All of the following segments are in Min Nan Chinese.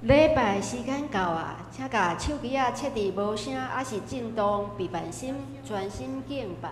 禮拜時間到啊，請共手機仔設佇無聲，抑是震動，備辦心，專心敬拜。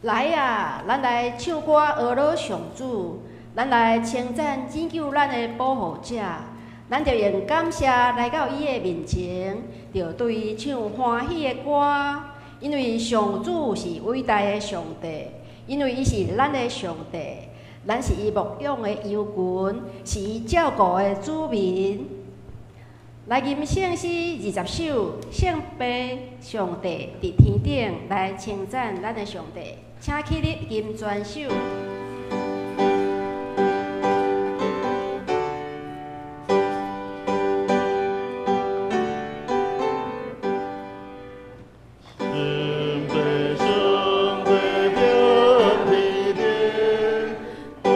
來啊，咱來唱歌呵咾上主，咱來稱讚拯救咱的保護者。咱著用感謝來到伊的面前，著對伊唱歡喜的歌，因為上主是偉大的上帝，因為伊是咱的上帝，咱是伊牧養的羊群，是伊照顧的子民。來吟聖詩20首，聖父上帝佇天頂來稱讚咱的上帝，請起立吟全首。我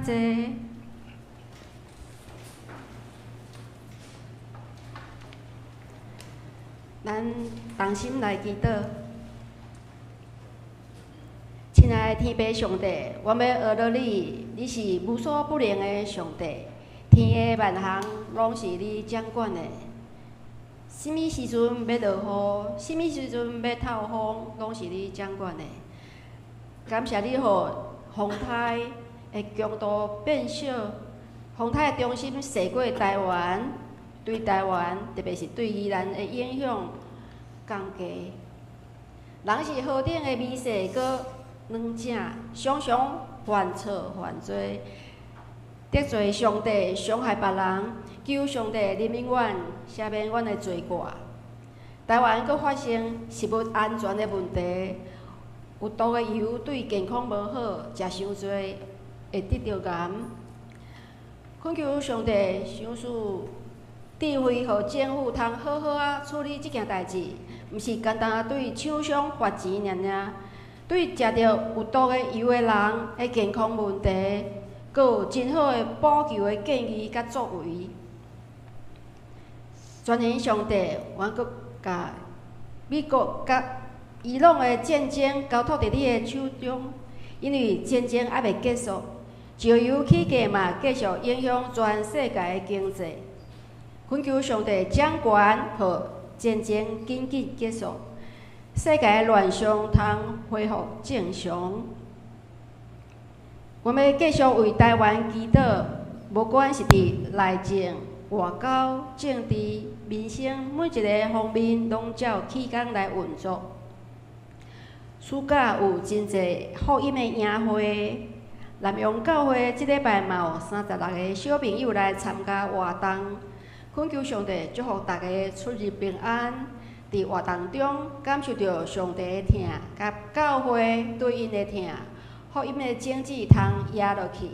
請坐。咱同心來祈禱。親愛的天父上帝，我欲學著你，你是無所不能的上帝，天下萬項攏是你掌管的。啥物時陣欲落雨，啥物時陣欲透風，攏是你掌管的。感謝你予風颱的強度變小，風颱的中心踅過台灣，對台灣，特別是對宜蘭的影響降低。人是何等的微細閣軟正，常常犯錯犯罪，得罪上帝，傷害別人，求上帝憐憫阮，赦免阮的罪過。台灣閣發生食物安全的問題，有毒的油對健康無好，食傷濟會得著癌。懇求上帝賞賜智慧，予政府通好好仔處理這件代誌，毋是干焦對廠商罰錢爾爾，對食著有毒的油的人的健康問題，閣有真好的補救的建議佮作為。全能上帝，我閣共美國佮伊朗的戰爭交託佇你的手中，因為戰爭猶未結束，石油起價嘛繼續影響全世界的經濟。懇求上帝掌權，予戰爭緊緊結束，世界的亂象通恢復正常。我欲繼續為台灣祈禱，無管是佇內政、外交、政治、民生，每一个方面，攏照起工來運作。暑假有真濟福音的營會，南陽教會這禮拜嘛有36個小朋友來參加活動，懇求上帝祝福大家出入平安，佇活動中感受著上帝的疼，佮教會對𪜶的疼，福音的種子通掖落去。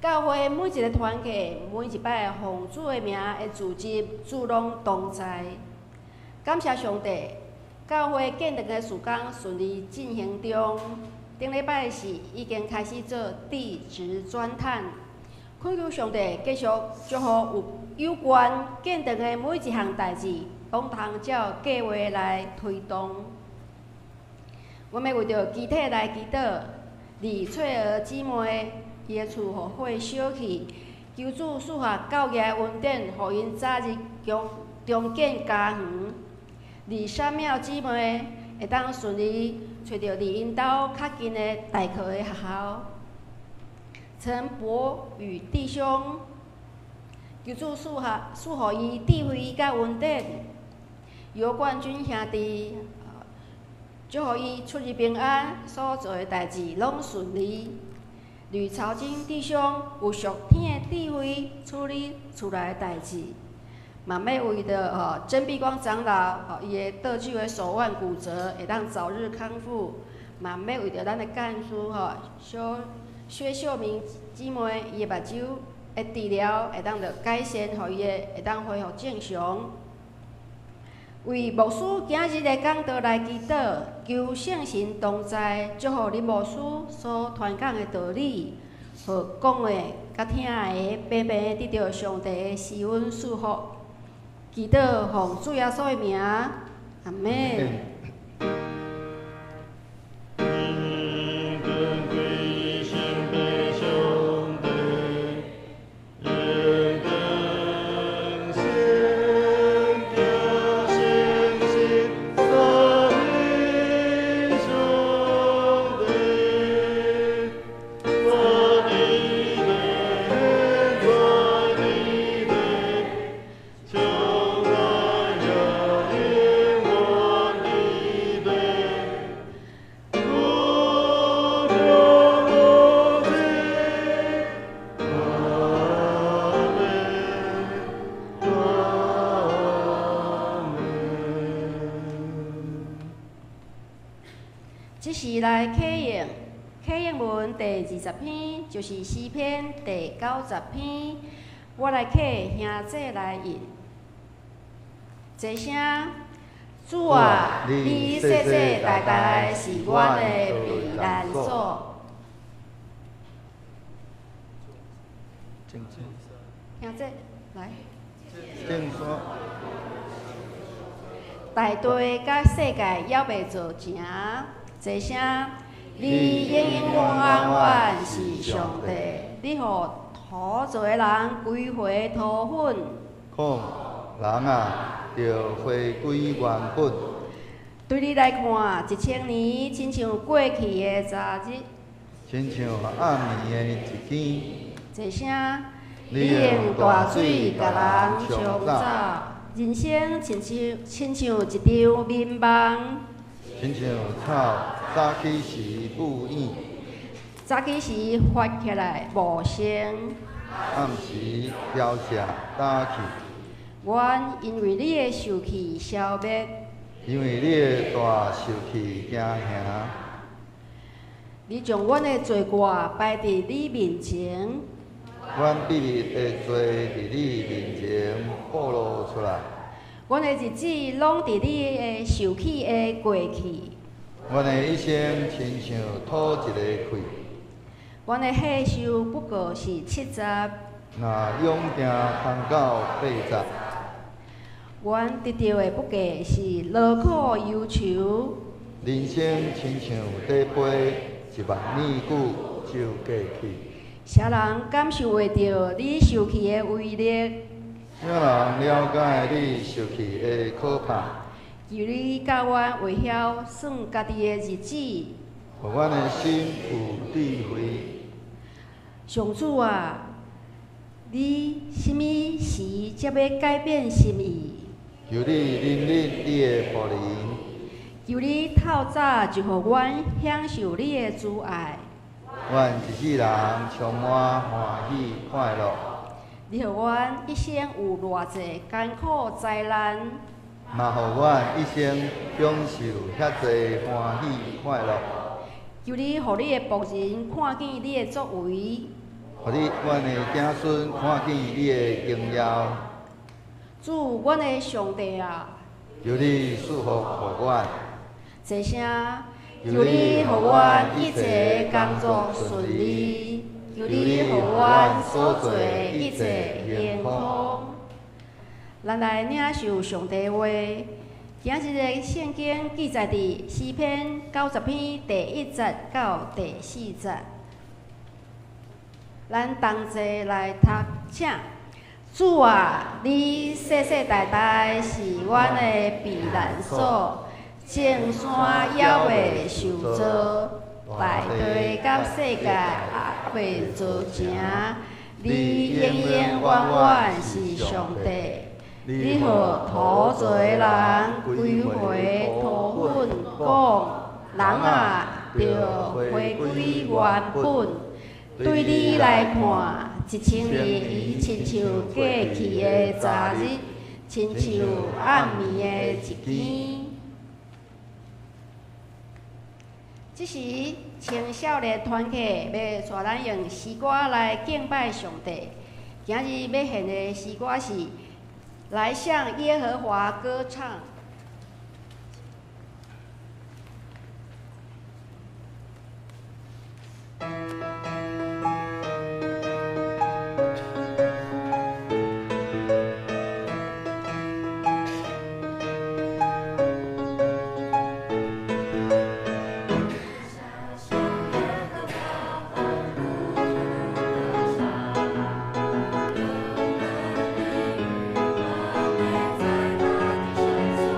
教會每一个團契，每一擺奉主的名的聚集，主攏同在。感謝上帝，教會建堂的事工順利進行中。頂禮拜四已經開始做地質鑽探，懇求上帝繼續祝福有關建堂的每一項代誌，攏通照計劃來推動。我欲為著肢體來祈禱，李翠娥姊妹，伊的厝予火燒去，求主賜下教義的恩典，予𪜶早日重建家園。李三妙姊妹會當順利揣著離𪜶兜較近的大課的學校。陳博宇弟兄，求主賜予伊智慧佮恩典。尤冠軍兄弟，祝福伊出入平安，所做的代誌攏順利。呂朝金弟兄有屬天的智慧處理厝內的代誌，嘛欲為著曾碧光長老伊的倒手的手腕骨折會當早日康復，嘛欲為著咱的幹事小薛秀明姊妹伊的目睭的治療會當著改善，予伊的會當恢復正常。為牧師今日的講道來祈禱，求聖神同在，祝福林牧師所傳講的道理，予講的佮聽的，平平得著上帝的施恩賜福。祈禱奉主耶穌的名，阿們。這時來啟應，啟應文第20篇，就是詩篇第90篇。我來啟兄姊來應。齊聲，主啊，你世世代代是阮的避難所。聽這來。眾山大地佮世界猶未造成，齊聲，你永永遠遠是上帝，你予土造的人歸回塗粉。講人啊，著回歸原本。對你來看，1000年親像過去的昨日。親像暗暝的一更。齊聲，你用大水共人沖走，人生親像一場眠夢。親像草早起時舞影。早起時發起來無聲。暗時凋謝焦去。阮因為你的受氣消滅。因為你的大受氣驚嚇。你將阮的罪過擺佇你面前。阮秘密的罪佇你面前暴露出來。阮的日子攏佇你的受氣下過去。阮的一生親像吐一个氣。阮的歲壽不過是70。若勇行通到80。阮得著的不過是勞苦憂愁。人生親像咧飛，一目爾久就過去。啥人感受袂著你受氣的威力？啥人了解你受氣的可怕？求你教阮會曉算家己的日子。予阮的心有智慧。上主啊，你啥物時才欲改變心意？求你憐憫你的僕人。求你透早就予阮享受你的慈愛。阮一世人充滿歡喜快樂。你予阮一生有偌濟艱苦災難？嘛予阮一生享受遐濟歡喜快樂。求你予你的僕人看見你的作為。予你阮的子孫看見你的榮耀。主，阮的上帝啊！求你賜福予阮。齊聲，求你予阮一切工作順利，求你予阮所做一切亨通。咱來領受上帝話。今日的聖經記載佇詩篇90篇第1節到第4節。咱同齊來讀，請。主啊，你世世代代是阮的避難所，眾山猶未受造，大地佮世界猶未造成，你永永遠遠是上帝。你予土造的人歸回塗粉，講人啊，著回歸原本。對你來看，1000年親像過去的昨日，親像暗暝的一更。這時，青少年團體欲帶咱用詩歌來敬拜上帝。今日欲獻的詩歌是《來向耶和華歌唱》。在大地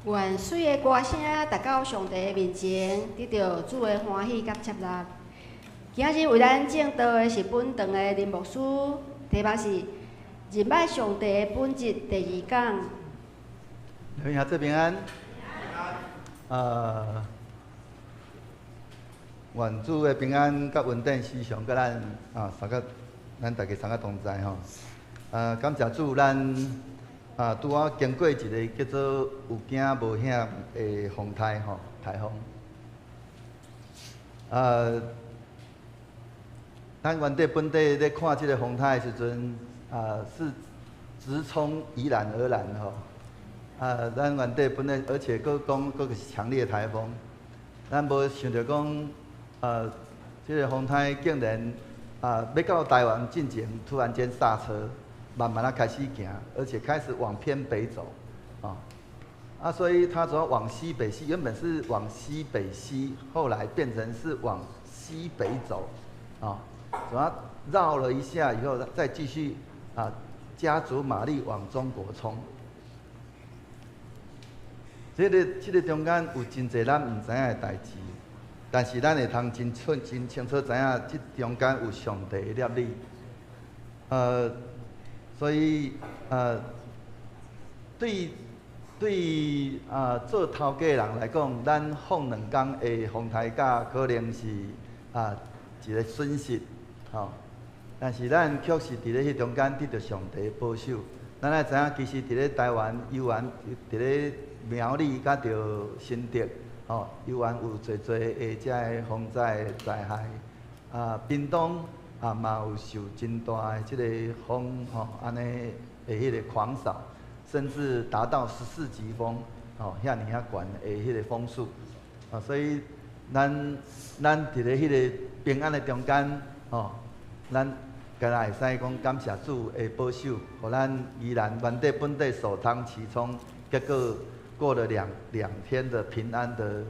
願媠的歌聲達到上帝的面前，得著主的歡喜佮接納。今日為咱證道的是本堂的林牧師，題目是認捌上帝的本質第二講。弟兄姊妹平安。願主的平安佮恩典時常佮咱啊，三個，咱大家三個同在吼。感謝主，咱啊拄仔經過一个叫做有驚無險的風颱吼，颱風。咱原底本地咧看這个風颱的時陣，是直衝宜蘭而來吼。咱原底本來，而且閣講閣是強烈颱風，咱無想著講，這个風颱竟然欲到台灣進前，突然間剎車，慢慢仔開始行，而且開始往偏北走，所以它主要往西北西，原本是往西北西，後來變成是往西北走，主要繞了一下以後，再繼續加足馬力往中國衝。這个中間有真濟咱毋知影的代誌，但是咱會通真清真清楚知影，這中間有上帝的攝理。所以對做頭家人來講，咱放兩工的風颱假可能是一个損失，吼。但是咱確實佇咧彼中間得著上帝的保守。咱愛知影，其實佇咧台灣，猶原佇咧苗栗佮著新竹，吼，猶原有濟濟的遮个風災的災害。屏東嘛有受真大的這个風吼，按呢的彼个狂掃，甚至達到14級風，吼，遐爾仔懸的彼个風速。所以咱佇咧彼个平安的中間，吼，咱敢若會使講感謝主的保守，予咱宜蘭原底本地首當其衝，結果過了兩天的平安的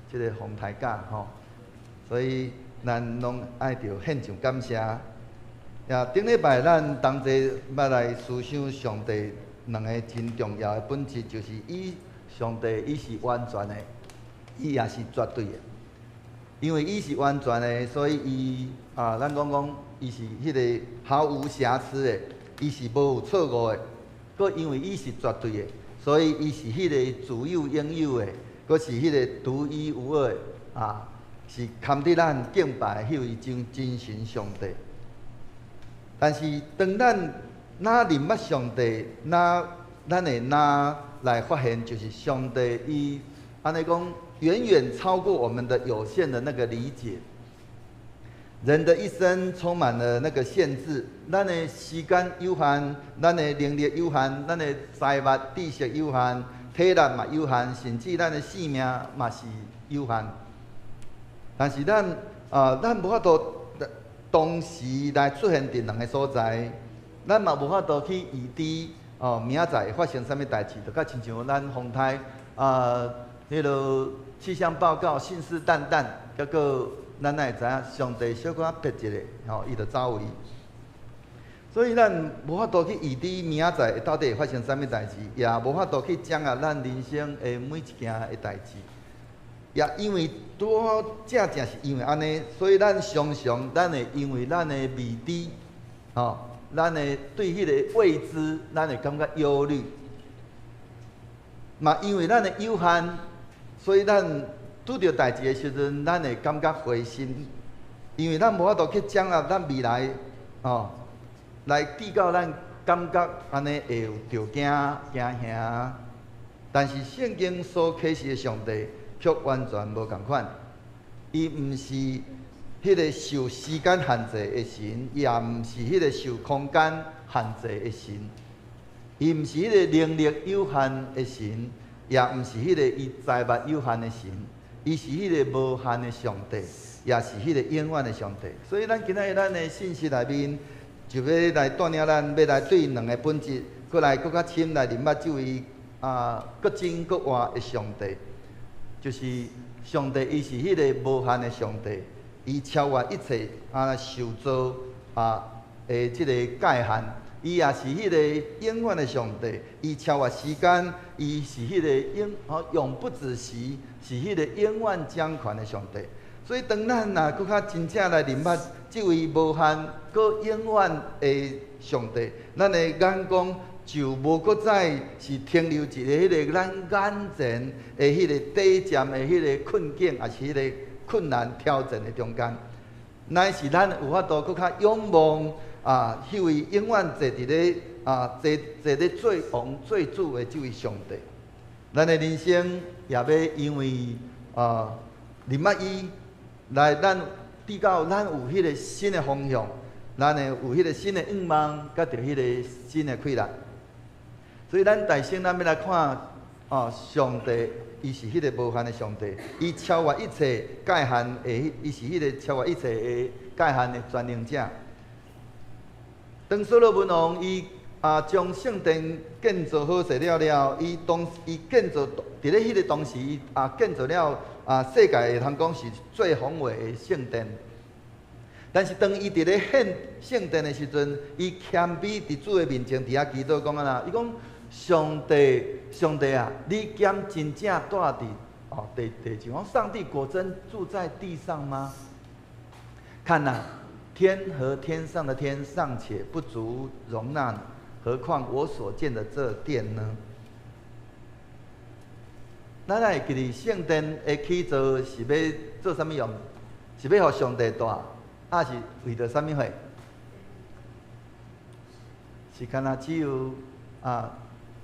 這个風颱假吼，所以咱攏愛著獻上感謝。也頂禮拜咱同齊欲來思想上帝兩个真重要的本質，就是伊上帝伊是完全的，伊也是絕對的。因為伊是完全的，所以伊咱講講伊是彼个毫無瑕疵的，伊是無有錯誤的。閣因為伊是絕對的，所以伊是彼个自有永有的，閣是彼个獨一無二的，是堪得咱敬拜的彼位真真神上帝。但是當咱若認捌上帝，若咱會若來發現，就是上帝伊按呢講，遠遠超過我們的有限的那個理解。人的一生充滿了那個限制，咱的時間有限，咱的能力有限，咱的財物、知識有限，體力嘛有限，甚至咱的性命嘛是有限。但是咱無法度同時來出現佇兩个所在，咱嘛無法度去預知哦，明仔載會發生啥物代誌，就較親像咱風颱啊，彼个氣象報告信誓旦旦，結果咱哪會知影上帝小可瞥一下，吼，伊就走位。所以咱無法度去預知明仔載到底會發生啥物代誌，也無法度去掌握咱人生的每一件的代誌。也因為拄好正正是因為按呢，所以咱常常咱會因為咱的未知，吼，咱會對彼个未知，咱會感覺憂慮。嘛因為咱的有限，所以咱拄著代誌的時陣，咱會感覺灰心，因為咱無法度去掌握咱未來，吼，來至到咱感覺按呢會有著驚驚嚇。但是聖經所啟示的上帝卻完全無仝款，伊毋是彼个受時間限制的神，也毋是彼个受空間限制的神，伊毋是彼个能力有限的神，也毋是彼个伊財物有限的神，伊是彼个無限的上帝，也是彼个永遠的上帝。所以咱今仔日咱的信息內面，就欲來帶領咱，欲來對兩个本質，閣來閣較深來認捌這位閣真閣活的上帝。就是上帝，伊是彼个無限的上帝，伊超越一切受造的這个界限，伊也是彼个永遠的上帝，伊超越時間，伊是彼個永吼永不止息，是彼個永遠掌權的上帝。所以當咱若閣較真正來認捌這位無限閣永遠的上帝，咱的眼光就無閣再是停留佇彼個咱眼前的彼個短暫的彼個困境，抑是彼個困難挑戰的中間，乃是咱有法度閣較仰望啊，彼位永遠坐佇咧啊，坐坐咧做王做主的這位上帝。咱的人生也欲因為啊，認捌伊，來咱得到咱有彼個新的方向，咱會有彼個新的願望，佮著彼個新的氣力。所以咱大先咱欲來看啊，上帝伊是彼個無限的上帝，伊超越一切界限的，伊是彼個超越一切的界限的全能者。當所羅門王伊啊將聖殿建造好勢了了，伊當伊建造佇咧彼個當時，伊啊建造了啊世界會通講是最宏偉的聖殿。但是當伊佇咧獻聖殿的時陣，伊謙卑佇主的面前佇遐祈禱講按怎？伊講：上帝，上帝啊，你敢真正蹛佇哦地地上？講上帝果真住在地上嗎？看哪，天和天上的天尚且不足容納你，何況我所建的這殿呢？咱會記得聖殿的起造是欲做啥物用？是欲予上帝蹛，抑是為著啥物貨？是干焦只有啊，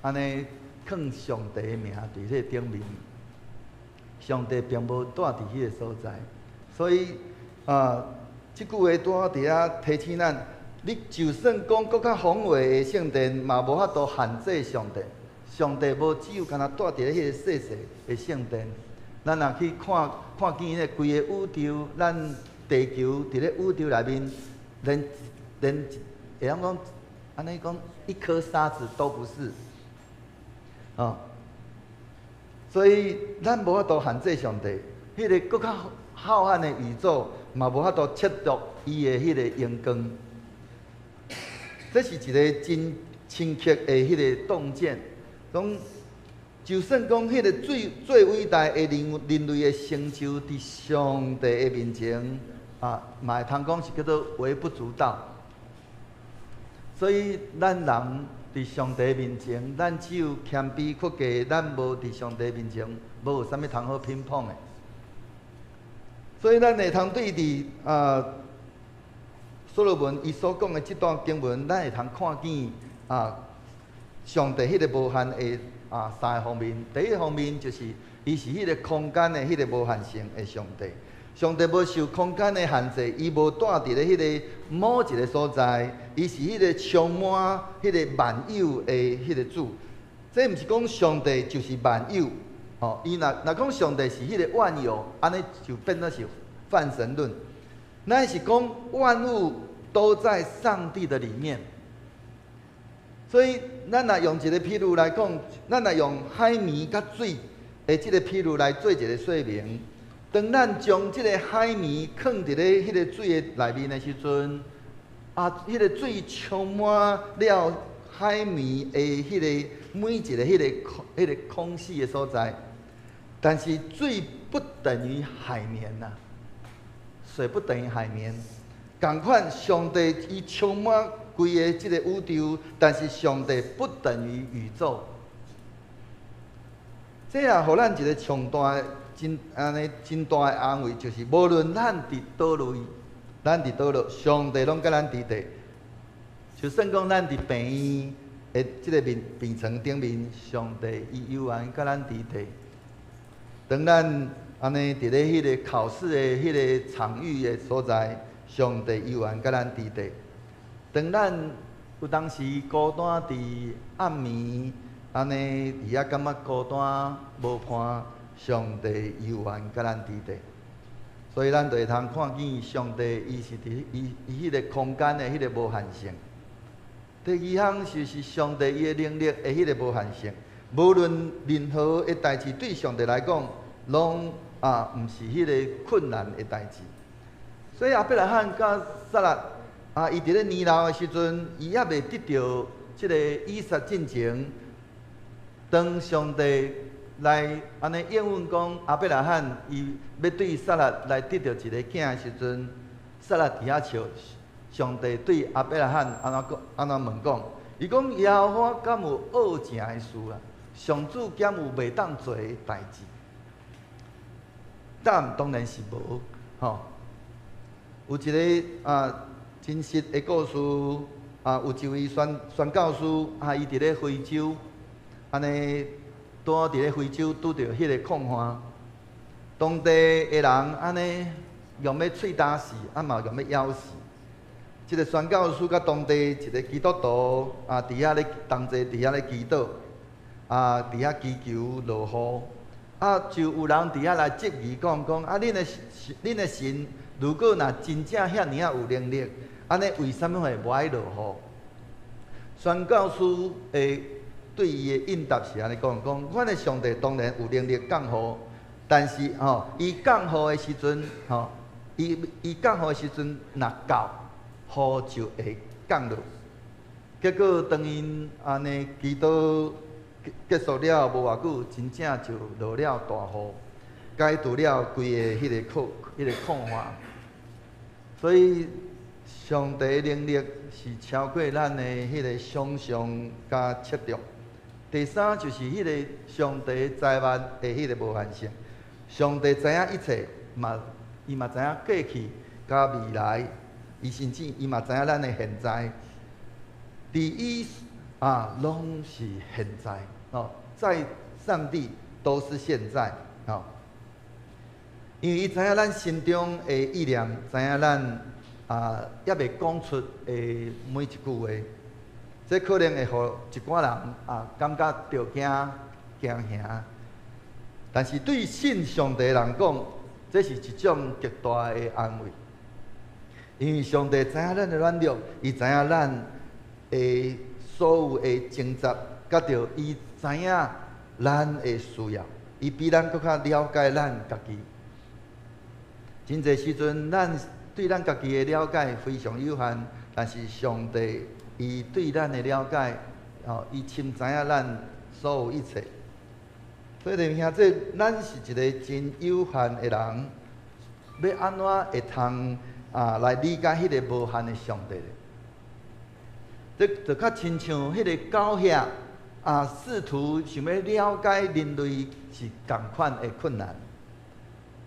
按呢囥上帝的名佇彼個頂面，上帝並無蹛佇彼個所在，所以啊，這句話拄好佇遐提醒咱，你就算講閣較宏偉的聖殿，嘛無法度限制上帝。上帝無只有干焦蹛佇咧彼個細細的聖殿。咱若去看看見彼個規个宇宙，咱地球佇咧宇宙內面，連連會曉講，按呢講，一顆沙子都不是，哦。所以咱無法度限制上帝，彼個閣較浩瀚的宇宙，嘛無法度測度伊的彼個榮光。這是一個真深刻的彼個洞見。講，就算講彼個最最偉大的人人類的成就，佇上帝的面前，啊，嘛會通講是叫做微不足道。所以，咱人佇上帝面前，咱只有謙卑屈低，咱無佇上帝面前無有啥物通好評判的。所以，咱會通對佇啊，所羅門伊所講的這段經文，咱會通看見啊，上帝彼個無限的啊三个方面。第一个方面就是，伊是彼個空間的彼個無限性的上帝。上帝無受空間的限制，伊無蹛佇咧彼個某一個所在，伊是彼個充滿彼個萬有的彼個主。這毋是講上帝就是萬有，哦，伊若若講上帝是彼個萬有，按呢就變做是泛神論。乃是講萬物都在上帝的裡面。所以，咱若用一個譬喻來講，咱若用海綿佮水的這個譬喻來做一個說明。當咱將這個海綿囥佇咧彼個水的內面的時陣，啊，彼個水充滿了海綿的彼個每一個彼個空彼個空隙的所在，但是水不等於海綿吶，水不等於海綿。仝款，上帝伊充滿規個這個宇宙，但是上帝不等於宇宙。這也予咱一個上大的、真按呢真大的安慰，就是無論咱佇佗落位，咱佇佗落，上帝攏佮咱佇佇。就算講咱佇病院的這個眠病床頂面，上帝伊猶原佮咱佇佇。當咱按呢佇咧彼個考試的彼個場域的所在，上帝猶原佮咱佇佇。當咱有當時孤單佇暗暝，按呢佇遐感覺孤單無伴，上帝猶原佮咱佇佇。所以咱就會通看見上帝，伊是佇伊伊彼個空間的彼個無限性。第二項就是上帝伊的能力的彼個無限性，無論任何的代誌對上帝來講，攏啊毋是彼個困難的代誌。所以亞伯拉罕佮撒拉，啊，伊佇咧年老的時陣，伊猶未得著這个以撒進前，當上帝來按呢應允講亞伯拉罕伊欲對撒拉來得著一個囝的時陣，撒拉佇遐笑。上帝對亞伯拉罕按怎講？按怎問講？伊講耶和華敢有惡成的事啊？上主敢有袂當做的代誌？答案當然是無，吼。有一个啊真實的故事啊，有一位宣教師啊，伊佇咧非洲，按呢拄好佇咧非洲拄著彼个礦旱，當地的人按呢用欲喙焦死，啊嘛用欲枵死。這个宣教師佮當地一个基督徒啊，佇遐咧同齊佇遐咧祈禱，啊，佇遐祈求落雨，啊，就有人佇遐來質疑講講啊，恁的神如果若真正遐爾仔有能力，按呢為啥物會無愛落雨？宣教師的對伊的應答是按呢講講，阮的上帝當然有能力降雨，但是吼，伊降雨的時陣，吼，伊降雨的時陣若到，雨就會降落。結果當𪜶按呢祈禱結束了無偌久，真正就落了大雨，解除了規个彼个礦旱。所以上帝能力是超過咱的彼个想像佮測度。第三就是彼个上帝知萬的彼个無限性，上帝知影一切，嘛伊嘛知影過去佮未來。伊甚至伊嘛知影咱的現在，佇伊啊，攏是現在哦，在上帝都是現在哦，因為伊知影咱心中的意念，知影咱啊猶未講出的每一句話，這可能會予一寡人啊感覺著驚驚嚇，但是對信上帝的人講，這是一種極大的安慰。因為上帝知影咱的軟弱，伊知影咱的所有的掙扎，佮著伊知影咱的需要，伊比咱閣較了解咱家己。真濟時陣，咱對咱家己的了解非常有限，但是上帝伊對咱的了解，哦，伊深知影咱所有一切。所以，弟兄姊，咱是一个真有限的人，欲按怎會通啊，來理解彼个無限的上帝咧？這就較親像彼个狗遐啊，試圖想欲了解人類是仝款的困難。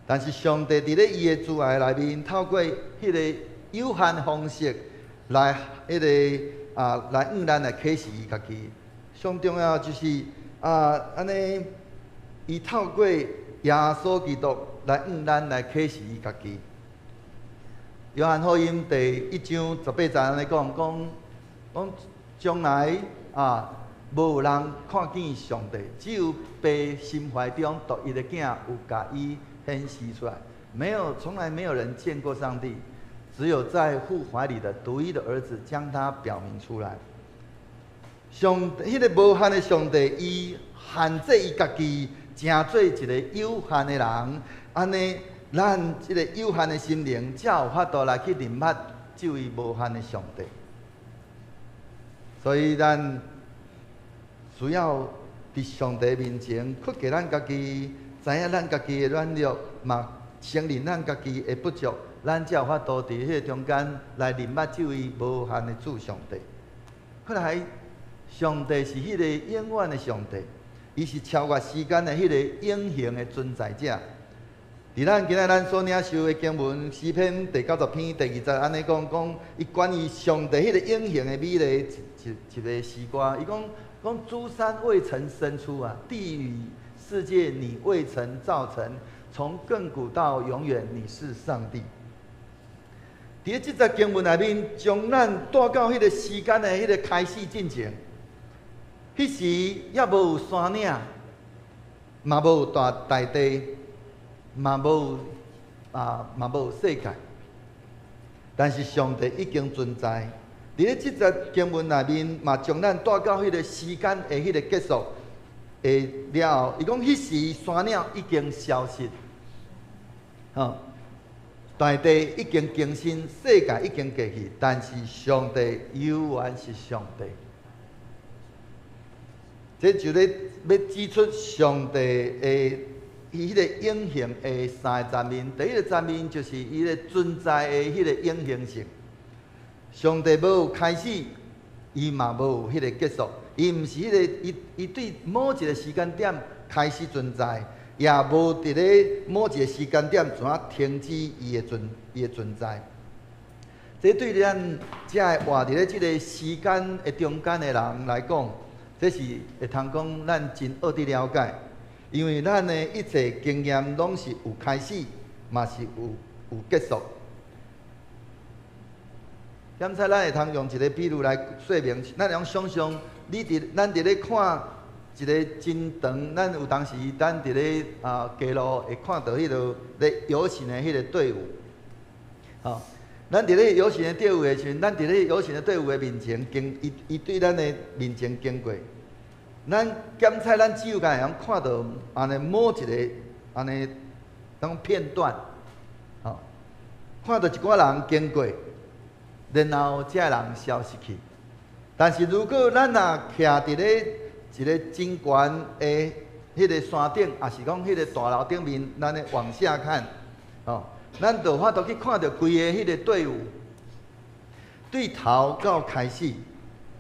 但是上帝佇咧伊的慈愛內面，透過彼个有限的方式來彼个啊，來向咱來啟示伊家己。上重要就是啊，按呢，伊透過耶穌基督來向咱來啟示伊家己。約翰福音第一章十八節按呢講，講講將來啊，無人看見上帝，只有父心懷中獨一的囝有共伊顯示出來。沒有，從來沒有人見過上帝，只有在父懷裡的獨一的兒子將他表明出來。上彼个無限的上帝，伊限制伊家己，成做一个有限的人，按呢，咱這個有限的心靈，才有法度來去認捌這位無限的上帝。所以，咱需要佇上帝面前，屈低咱家己，知影咱家己的軟弱，嘛承認咱家己的不足，咱才有法度佇彼个中間來認捌這位無限的主上帝。過來，上帝是彼個永遠的上帝，伊是超越時間的彼个永恆的存在者。佇咱今仔咱所領受的經文詩篇第九十篇第二節按呢講，講伊關於上帝彼个永恆的美麗一個詩歌。伊講講諸山未曾生出啊，地與世界你未曾造成，從亙古到永遠你是上帝。佇咧這節經文內面，將咱帶到彼个時間的彼个開始進前，彼時猶無有山嶺，嘛無有大地。嘛無啊，嘛無世界，但是上帝已經存在。佇咧這節經文內面，嘛將咱帶到彼个時間的彼个結束的了後，伊講彼時山嶺已經消失，吼。大地已經更新，世界已經過去，但是上帝猶原是上帝。這就咧欲指出上帝的伊彼个永恆的三个層面。第一个層面就是伊个存在的彼個永恆性。上帝無有開始，伊嘛無有彼個結束。伊毋是彼個，伊伊對某一個時間點開始存在，也無佇咧某一個時間點怎仔停止伊的存在。這對咱遮个活佇咧這个時間的中間的人來講，這是會通講咱真愛去了解，因為咱的一切經驗攏是有開始，嘛是有結束。檢測咱會通用一個比喻來說明，咱會用想像，你佇咱佇咧看一个真長，咱有當時咱佇咧街路會看著彼个咧遊行的彼个隊伍，吼，咱佇咧遊行的隊伍的時陣，咱佇咧遊行的隊伍的面前經，伊伊對咱的面前經過，咱檢測咱只有干會用看著按呢某一个按呢種片段，吼，看著一寡人經過，然後這人消失去。但是如果咱若徛佇咧一个真懸的彼个山頂，抑是講彼个大樓頂面，咱咧往下看，吼，咱就有法度去看著規个彼個隊伍，對頭到開始，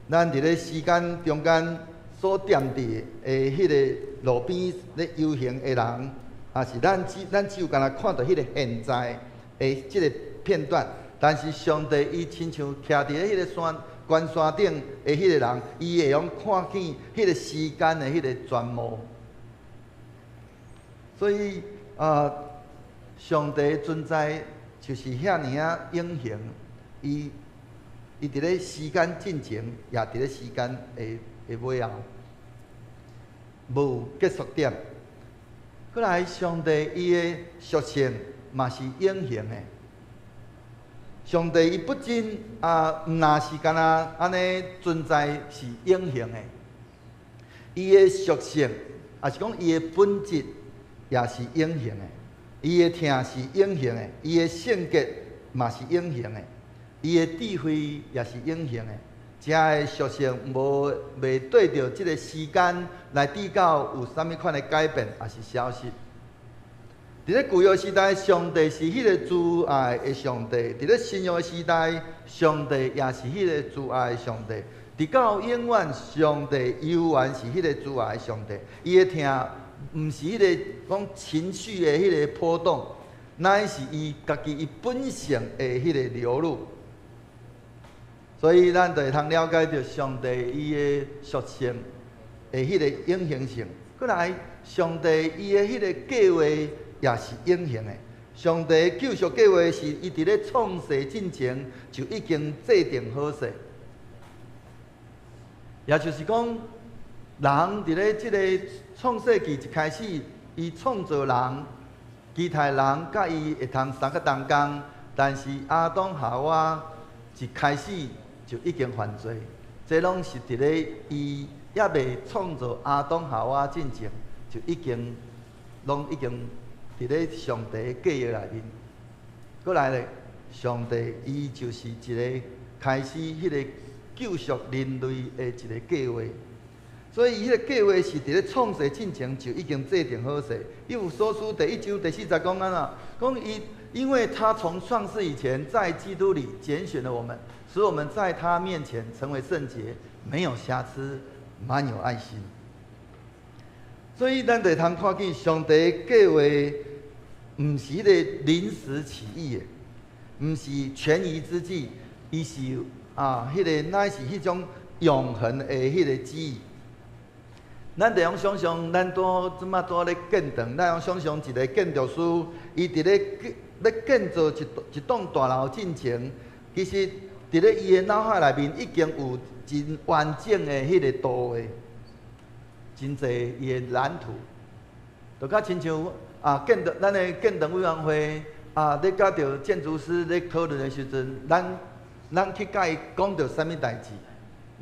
咱佇咧時間中間所踮佇的彼个路邊咧遊行的人，抑是咱只有干焦看著彼个現在的這个片段。但是上帝伊親像徛佇咧彼个山懸山頂的彼个人，伊會用看見彼個時間的彼个全貌。所以啊，上帝存在就是遐爾仔永恆，伊伊佇咧時間進前，也佇咧時間的尾後，無結束點。閣來，上帝伊的屬性嘛是永恆的。上帝伊不僅啊，毋若是干焦按呢存在是永恆的，伊的屬性，抑是講伊的本質也是永恆的。伊的疼是永恆的，伊的性格嘛是永恆的，伊的智慧也是永恆的。這个屬性無袂對著這个時間來比較有啥物款的改變，抑是消失。佇咧舊約時代，上帝是彼个慈愛的上帝；佇咧新約時代，上帝也是彼个慈愛的上帝。直到永遠，上帝猶原是彼个慈愛的上帝。伊的疼毋是彼个講情緒的彼个波動，乃是伊家己伊本性的彼個流露。所以咱就會通了解著上帝伊的屬性的彼个永恆性。閣來，上帝伊的彼个計劃也是永恆的。上帝救贖計劃是伊佇咧創世進前就已經制定好勢，也就是講，人佇咧這個創世記一開始，伊創造人，期待人佮伊會通相佮同工，但是亞當夏娃一開始就已經犯罪，這攏是佇咧伊猶未創造亞當夏娃進前，就已經攏已經佇咧上帝的計劃內面。閣來咧，上帝伊就是一个開始彼个救贖人類的一個計劃，所以彼个計劃是佇咧創世進前就已經制定好勢。以弗所書第一章第四節講按怎？講伊因為他從創世以前，在基督裡揀選了我們，使我們在他面前成為聖潔，沒有瑕疵，滿有愛心。所以咱就會通看見上帝計劃，毋是彼个臨時起意的，毋是權宜之計，伊是啊，彼个乃是彼種永恆的彼个旨意。咱就用想像，咱拄這馬拄咧建堂，咱用想像一个建築師，伊佇咧欲建造一一棟大樓進前，其實佇咧伊的腦海內面已經有真完整的彼個圖畫，真濟伊的藍圖，就較親像啊建築，咱的建堂委員會啊，咧佮著建築師咧討論的時陣，咱咱去佮伊講著啥物代誌，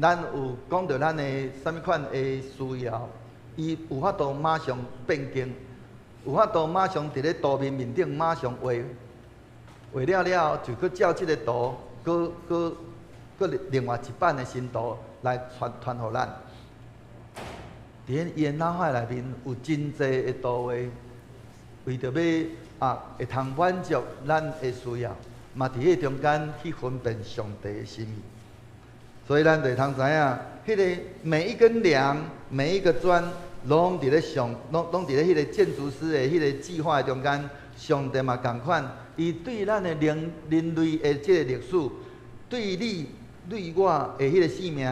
咱有講著咱的啥物款的需要，伊有法度馬上變更，有法度馬上佇咧圖面面頂馬上畫。畫了了後，就閣照這个圖，閣閣閣另外一版的新圖來傳傳予咱。佇伊的腦海內面有真濟的圖畫，為著欲會通滿足咱的需要，嘛佇彼中間去分辨上帝的心意。所以咱就會通知影，彼个每一根梁、每一個磚，攏佇咧上，攏攏佇咧彼個建築師的彼個計劃的中間，上帝嘛仝款，伊對咱的人人類的這個歷史，對你、對我的彼個生命，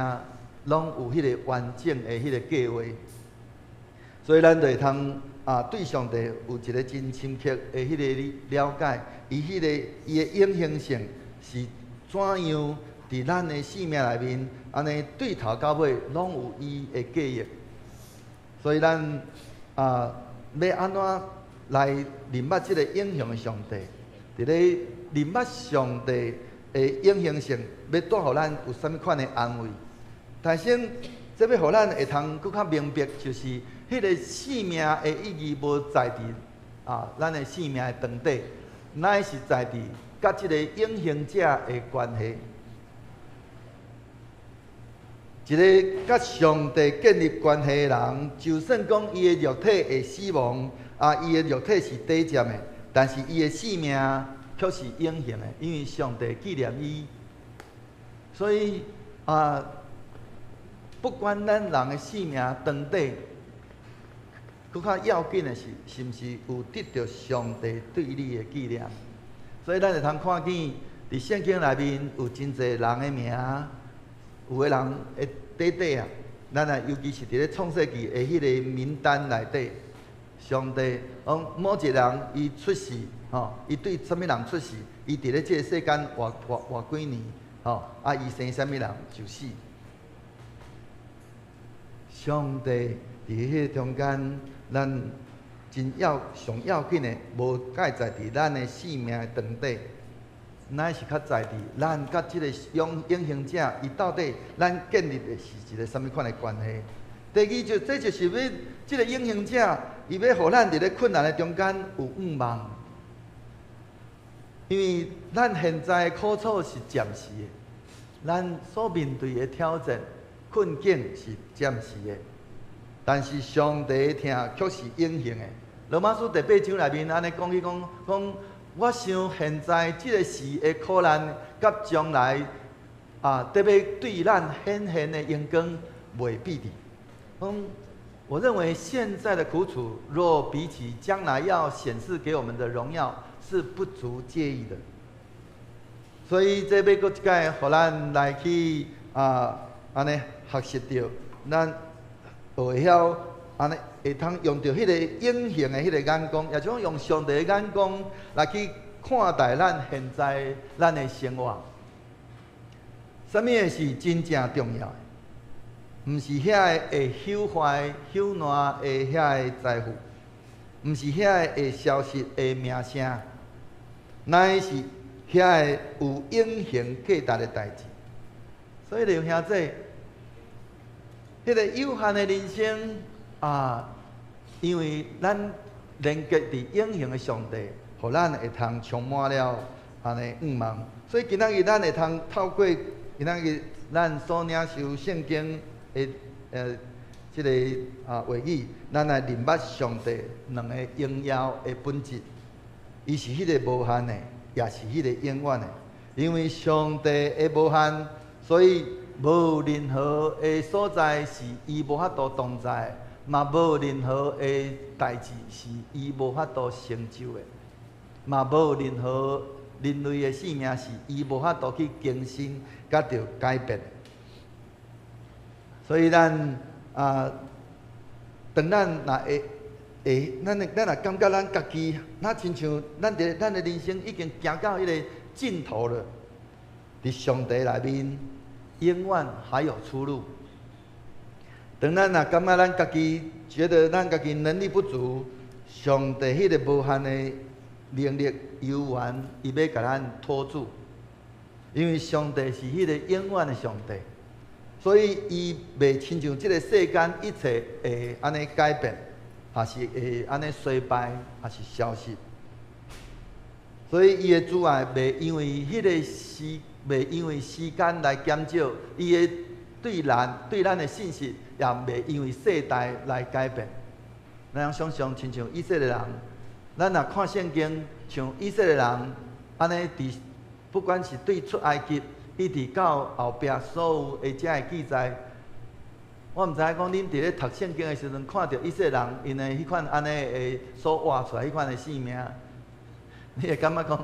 攏有彼個完整的彼個計劃。所以咱就會通對上帝有一個真深刻的彼個了解，伊彼個伊的永恆性是怎樣佇咱的生命內面，按呢對頭到尾攏有伊的計劃。所以咱欲按怎來認捌這個永恆的上帝？佇咧認捌上帝的永恆性，欲帶予咱有啥物款的安慰？但是，這欲予咱會通閣較明白，就是彼個生命的意義無在佇咱的生命的長短，乃是在佇佮這個永恆者的關係。一個佮上帝建立關係的人，就算講伊的肉體會死亡，伊的肉體是短暫的，但是伊的生命卻是永恆的，因為上帝紀念伊。所以不管咱人的生命長短，閣較要緊的是，是毋是有得著上帝對你的紀念？所以咱會通看見，佇聖經內面有真濟人的名，有的人會短短啊，咱啊尤其是佇咧創世記的彼个名單內底，上帝講某一個人伊出世，吼，伊對啥物人出世，伊佇咧這个世間活活活幾年，吼，伊生啥物人就死。上帝佇彼个中間，咱真要上要緊的，無蓋在佇咱的生命的長短，乃是較在佇咱佮這個永永恆者，伊到底咱建立的是一個啥物款的關係？第二就這就是欲這個永恆者，伊欲予咱佇咧困難的中間有盼望，因為咱現在的苦楚是暫時的，咱所面對的挑戰、困境是暫時的，但是上帝的疼卻是永恆的。羅馬書第八章內面按呢講去講講，我想現在這个時的苦難，佮將來得欲對咱顯現的榮光袂比的。我認為現在的苦楚，若比起將來要顯示給我們的榮耀，是不足介意的。所以這欲閣一擺，予咱來去按呢學習著，咱會曉按呢會通用著彼个永恆的彼个眼光，也就是講用上帝的眼光來去看待咱現在咱的生活。啥物是真正重要的？毋是遐个會朽壞、朽爛的遐个財富，毋是遐个會消失的名聲，乃是遐个有永恆價值的代誌。所以弟兄姊，彼个有限的人生，因為咱連結佇永恆的上帝，予咱會通充滿了按呢盼望。所以今仔日咱會通透過今仔日咱所領受聖經的這个話語，咱來認捌上帝兩个榮耀的本質。伊是彼个無限的，也是彼個永遠的。因為上帝的無限，所以無任何的所在是伊無法度同在，嘛無任何的代誌是伊無法度成就的，嘛無任何人類的生命是伊無法度去更新佮著改變。所以咱當咱若會會，咱咱若感覺咱家己，若親像咱佇咱的人生已經行到彼个盡頭了，佇上帝內面，永遠還有出路。當咱若感覺咱家己覺得咱家己能力不足，上帝彼个無限的能力猶原伊欲共咱托住，因為上帝是彼個永遠的上帝，所以伊袂親像這个世間一切會按呢改變，抑是會按呢衰敗，抑是消失。所以伊的慈愛袂因為彼个時，袂因為時間來減少，伊的對咱的信實也袂因為世代來改變。咱想象親像以色列人，咱若看聖經，像以色列人按呢佇，不管是對出埃及，一直到後壁所有的遮的記載，我毋知影講恁佇咧讀聖經的時陣，看著以色列人𪜶的彼款按呢的所活出來彼款的生命，你會感覺講，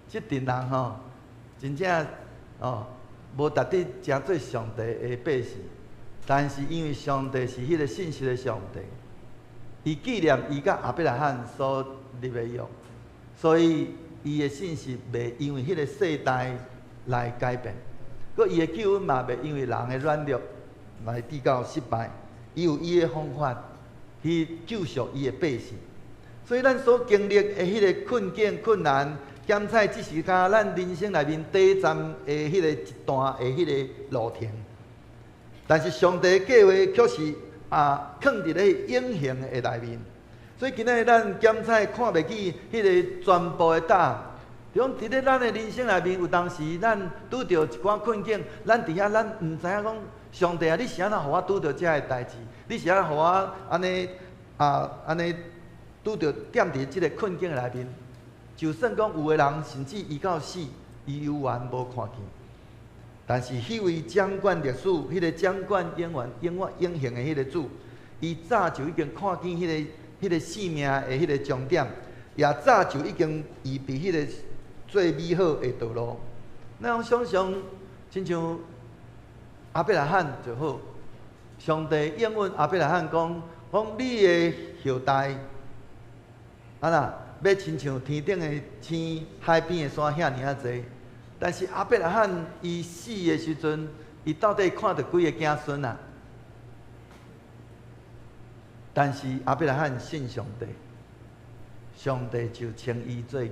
這陣人吼，真正哦，無值得成做上帝的百姓。但是因為上帝是彼个信實的上帝，伊紀念伊佮亞伯拉罕所立的約，所以伊的信實袂因為彼个世代來改變，閣伊的救恩嘛袂因為人的軟弱來致到失敗。伊有伊的方法去救贖伊的百姓。所以咱所經歷的彼个困境、困難，檢採只是佮咱人生內面短暫的彼个一段的彼个路程。但是上帝的計劃卻是啊，囥佇咧永恆的內面。所以今仔日咱檢採看袂起彼个全部的答案。就講佇咧咱的人生內面，有當時咱拄著一寡困境，咱佇遐咱毋知影講，上帝啊，你是按怎予我拄著這个代誌？你是按怎予我按呢啊按呢拄著踮佇這个困境內面？就算講有的人甚至伊到死，伊猶原無看見。但是彼位掌管歷史、彼个掌管永遠、永遠永恆的彼个主，伊早就已經看見彼个生命的彼个終點，也早就已經預備彼个最美好的道路。咱想像，親像亞伯拉罕就好，上帝應允亞伯拉罕講：講你的後代，啊啦，欲親像天頂的星、海邊的沙遐爾仔濟。但是亞伯拉罕伊死的時陣，伊到底看著幾个子孫啊？但是亞伯拉罕信上帝，上帝就稱伊做義。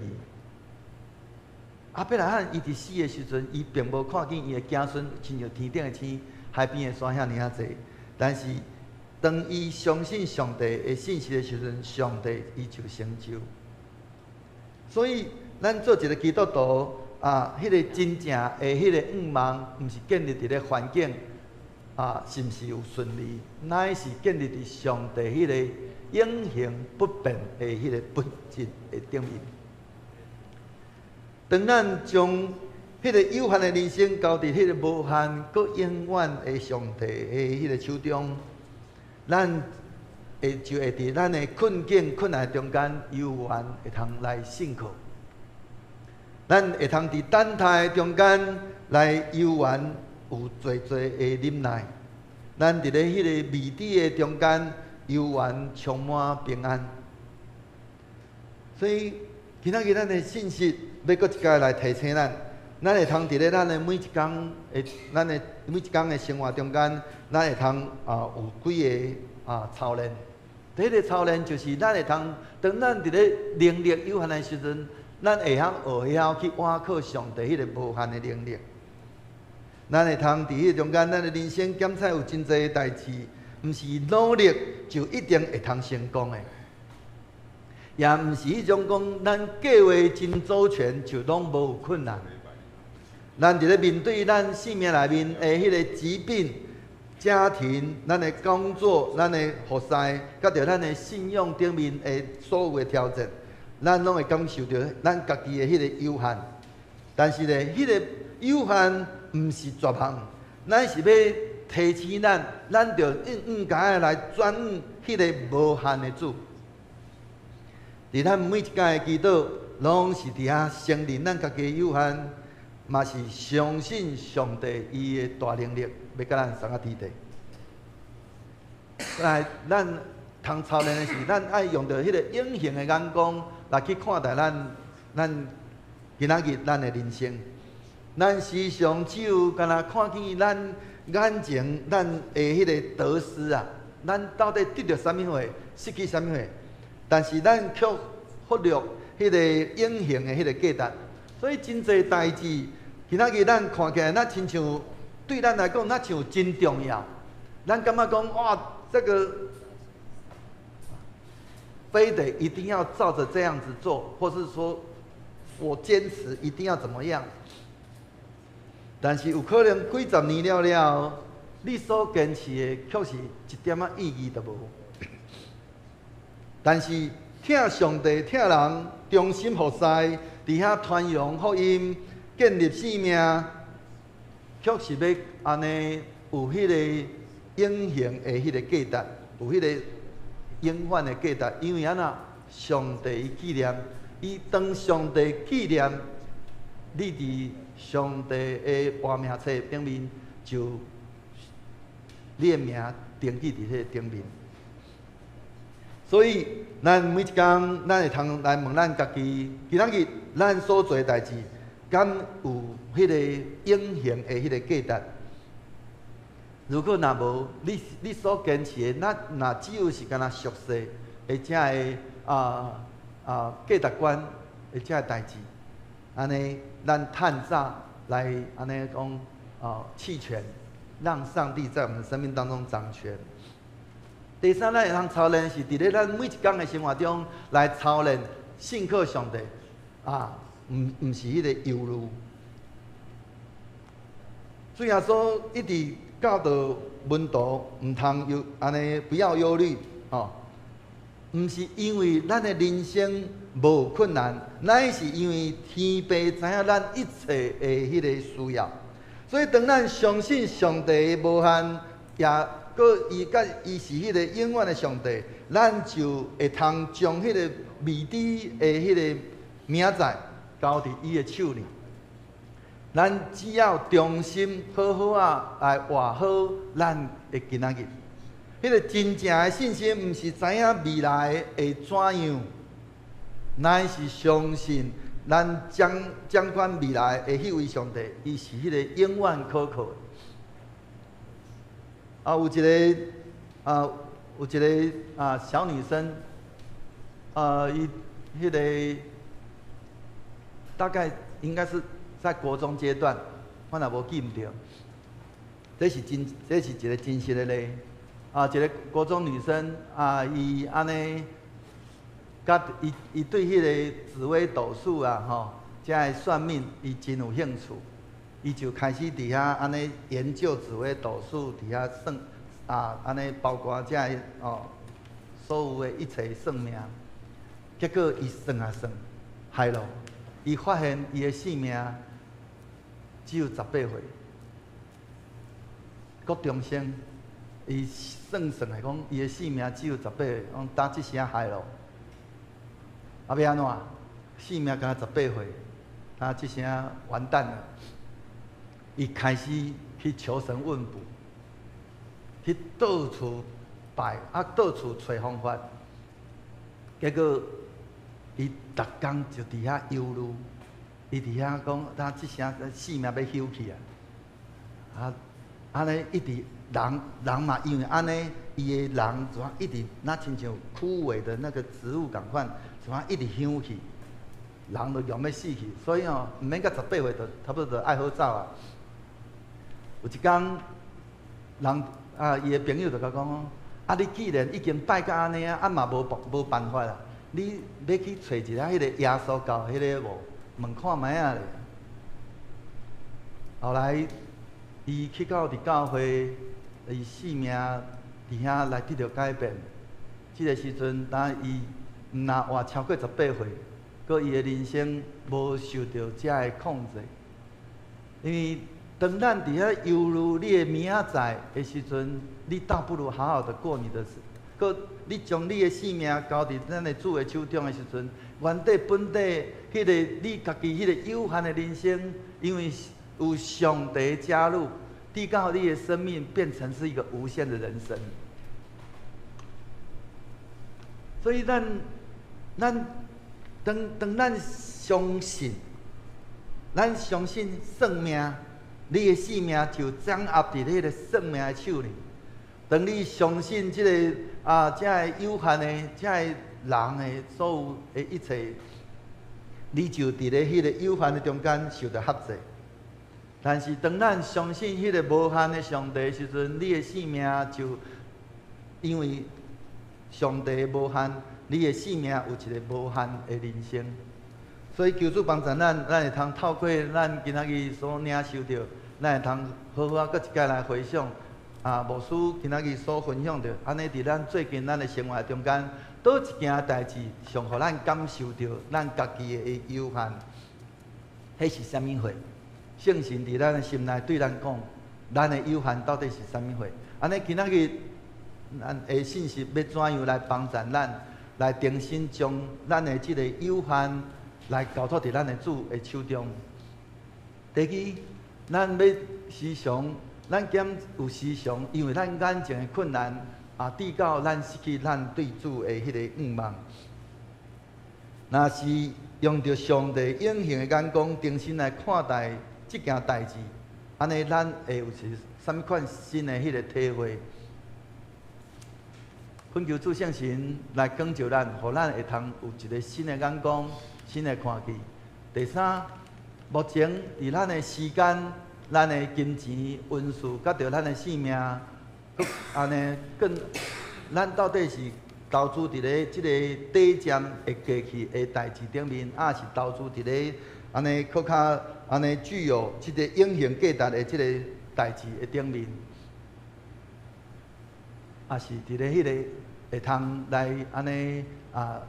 亞伯拉罕伊佇死的時陣，伊並無看見伊的子孫親像天頂的星、海邊的沙遐爾仔濟。但是當伊相信上帝的信實的時陣，上帝伊就成就。所以，咱做一个基督徒啊，彼个真正的彼个向望，毋是建立佇咧環境啊，是毋是有順利，乃是建立佇上帝彼个永恆不變的彼个本質的頂面。當咱將彼个有限的人生交佇彼個無限閣永遠的上帝的彼個手中，咱會就會佇咱的困境困難中間，猶原會通來信靠。咱會通佇等待中間來猶原有濟濟的忍耐。咱佇咧彼个未知的中間，猶原充滿平安。所以，今仔日咱的信息欲閣一擺來提醒咱，咱會通佇咧咱的每一工的咱的每一工的生活中間，咱會通啊有幾个啊操練。第一个操練就是咱會通，當咱佇咧能力有限的時陣，咱會曉學曉去倚靠上帝彼个無限的能力。咱會通佇彼個中間，咱的人生檢採有真濟的代誌，毋是努力就一定會通成功的，也毋是彼種講咱計劃真周全就攏無有困難。咱佇咧面對咱生命內面的彼个疾病、家庭、咱的工作、咱的服侍，佮著咱的信仰頂面的所有的挑戰，咱攏會感受著咱家己的彼個有限。但是咧，彼个有限毋是絕望，咱是欲提醒咱，咱著應該來轉向彼个無限的主。佇咱每一擺的祈禱，攏是佇遐承認咱家己的有限，嘛是相信上帝伊的大能力，欲佮咱相佮天地。來，咱通操練的是，咱愛用著彼个永恆的眼光來去看待咱今仔日咱的人生。咱時常只有干焦看見咱眼前咱的彼个得失啊，咱到底得著啥物貨，失去啥物貨？但是咱卻忽略彼个永恆的彼个價值。所以真濟代誌，今仔日咱看起來，若親像對咱來講，若像真重要。咱感覺講哇，這個非得一定要照著這樣子做，或是說我堅持一定要怎麼樣。但是有可能幾十年了了，你所堅持的卻是一點仔意義都無。但是疼上帝、疼人，忠心服侍，佇遐傳揚福音、建立生命，卻是欲按呢有彼個永恆的彼個價值，有彼個永遠的價值。因為按怎？上帝伊紀念，伊當上帝紀念，你佇上帝的活命冊頂面，就你的名登記佇彼个頂面。所以，咱每一工，咱會通來問咱家己：今仔日咱所做的代誌，敢有彼個永恆的彼個價值？如果若無，你所堅持的，咱若只有是干焦俗世的這个價值觀的這个代誌，按呢，咱趁早來按呢講棄權，讓上帝在我們生命當中掌權。第三，咱會通操練是佇咧咱每一工的生活中來操練信靠上帝，毋是彼個憂慮。主耶穌一直教導門徒毋通憂，按呢不要憂慮，吼，毋是因為咱的人生無困難，乃是因為天父知影咱一切的彼個需要。所以當咱相信上帝的無限，也閣伊佮伊是彼個永遠的上帝，咱就會通將彼個未知的彼個明仔載交佇伊的手裡。咱只要忠心好好仔來活好咱的今仔日。彼個真正的信心，毋是知影未來會怎樣，乃是相信咱掌管未來的彼位上帝，伊是彼個永遠可靠的。有一個小女生，伊彼個大概應該是在國中階段，我若無記毋著，這是一個真實的例。一個國中女生，伊按呢，佮伊對彼個紫微斗數啊，吼，這个算命，伊真有興趣。伊就開始佇遐按呢研究紫微斗數，佇遐算按呢包括這个所有的一切算命。結果伊算啊算，害咯，伊發現伊的性命只有18歲。國中生，伊算算來講，伊的性命只有十八歲，講打這聲害咯。欲按怎？性命干焦十八歲，他這聲完蛋了。伊開始去求神問卜，去到處拜，到處揣方法。結果，伊逐工就佇遐憂慮，伊佇遐講，他這聲性命欲休去啊！按呢一直人人嘛，因為按呢，伊的人怎一直若親像枯萎的那個植物仝款，怎一直香去，人都用欲死去，所以哦，毋免到十八歲就差不多就愛好走啊。有一工，人伊的朋友就共講哦，你既然已經拜到按呢啊，嘛無辦法啦，你欲去揣一下彼個耶穌教彼个無？問看覓仔咧。後來，伊去到佇教會，伊性命佇遐來得著改變。這个時陣，當伊毋若活超過十八歲，閣伊的人生無受著這个控制，因為當咱佇遐憂慮你的明仔載的時陣，你倒不如好好的過你的，閣你將你的性命交佇咱的主的手中的時陣，原底本底彼個你家己彼個有限的人生，因為有上帝加入，直到你的生命變成是一個無限的人生。所以咱當咱相信，咱相信算命，你的性命就掌握佇彼个算命的手裡。當你相信這个這个有限的、這个人的所有的一切，你就佇咧彼個有限的中間受著轄制。但是當咱相信彼个無限的上帝的時陣，你的性命就因為上帝無限，你的性命有一個無限的人生。所以求主幫助咱，咱會通透過咱今仔日所領受著，咱會通好好仔閣一擺來回想啊，牧師今仔日所分享著，按呢佇咱最近咱的生活中間，佗一件代誌上予咱感受著咱家己的有限，彼是啥物貨？聖神佇咱的心內對咱講，咱的有限到底是啥物貨？按呢今仔日咱的信息欲怎樣來幫助咱，來重新將咱的這個有限來交託佇咱的主的手中。第二，咱欲時常，咱敢有時常，因為咱眼前的困難，啊，致到咱失去咱對主的彼個向望。若是用著上帝永恆的眼光，重新來看待這件代誌，按呢，咱會有一啥物款新的彼個體會？懇求主聖神來光照咱，予咱會通有一個新的眼光、新的看見。第三，目前佇咱的時間、咱的金錢、恩賜，佮著咱的性命，閣按呢，更咱到底是投資佇咧這個短暫會過去的代誌頂面，抑是投資佇咧按呢閣較按呢具有這個永恆價值的這個代誌的頂面，抑是佇咧彼個會通來按呢啊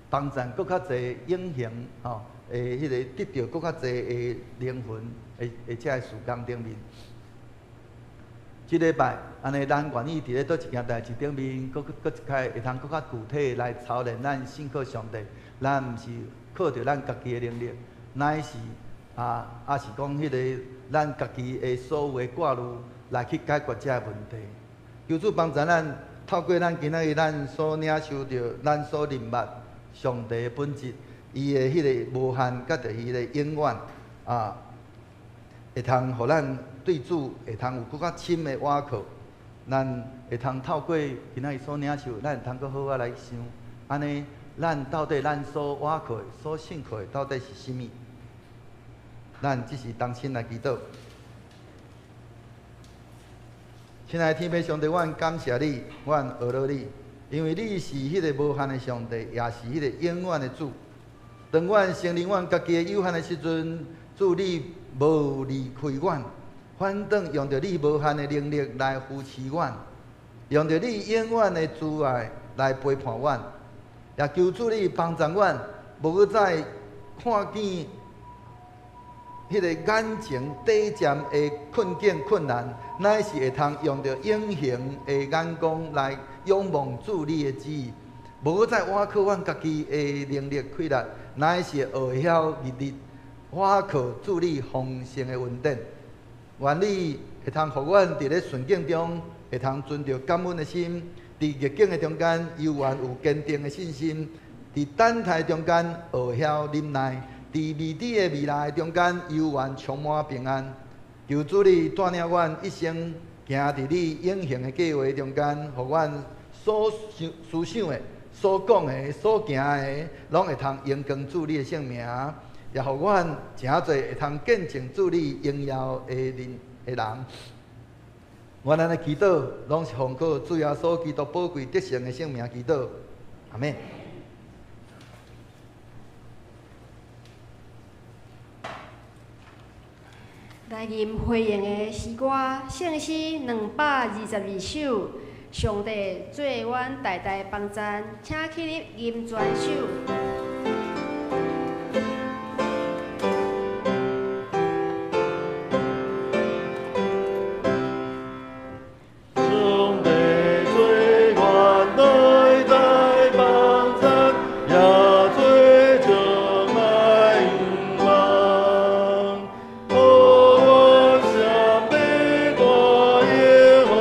幫贊閣較濟永恆吼，的彼個得著閣較濟的靈魂的的這个事工頂面。這禮拜按呢，咱願意佇咧佗一件代誌頂面，閣閣一擺會通閣較具體來操練咱信靠上帝。咱毋是靠著咱家己的能力，乃是啊，抑是講彼个咱家己的所有的掛慮來去解決這个問題。求主幫助咱，透過咱今仔日咱所領受著，咱所認捌上帝的本質，伊的彼个無限，佮著彼個永遠啊，會通予咱對主會通有閣較深的倚靠。咱會通透過今仔日所領受，咱會通閣好好來想，按呢，咱到底咱所倚靠的、所信靠的到底是啥物？咱只是同心來祈禱。親愛的天父上帝，阮感謝你，阮阿羅你，因為你是彼个無限的上帝，也是彼個永遠的主。當阮承認阮家己的有限的時陣，主你無離開阮，反轉用著你無限的能力來扶持阮，用著你永遠的慈愛來陪伴阮，也求主你幫助阮，無閣再看見彼個眼前短暫的困境困難，乃是會通用著永恆的眼光來仰望主你的旨意，無閣再倚靠阮家己的能力氣力，乃是學曉日日倚靠主你豐盛的恩典。願你會通予阮佇咧順境中，會通存著感恩的心；佇逆境的中間，猶原有堅定的信心；佇等待中間，學曉忍耐；佇未知的未來中間，猶原充滿平安。求主你帶領阮一生行佇你永恆的計畫中間，予阮所想、思想的、所講的、所行的，攏會通榮光主你的聖名，也予阮誠濟會通見證主你榮耀的人的人。阮按呢祈禱，攏是奉靠主耶穌基督寶貴得勝的聖名祈禱，阿們。來吟回應的詩歌，聖詩222首，上帝做阮代代幫贊，請起立吟全首。上帝做阮代代幫贊，也做將來向望。予阮閃避大的風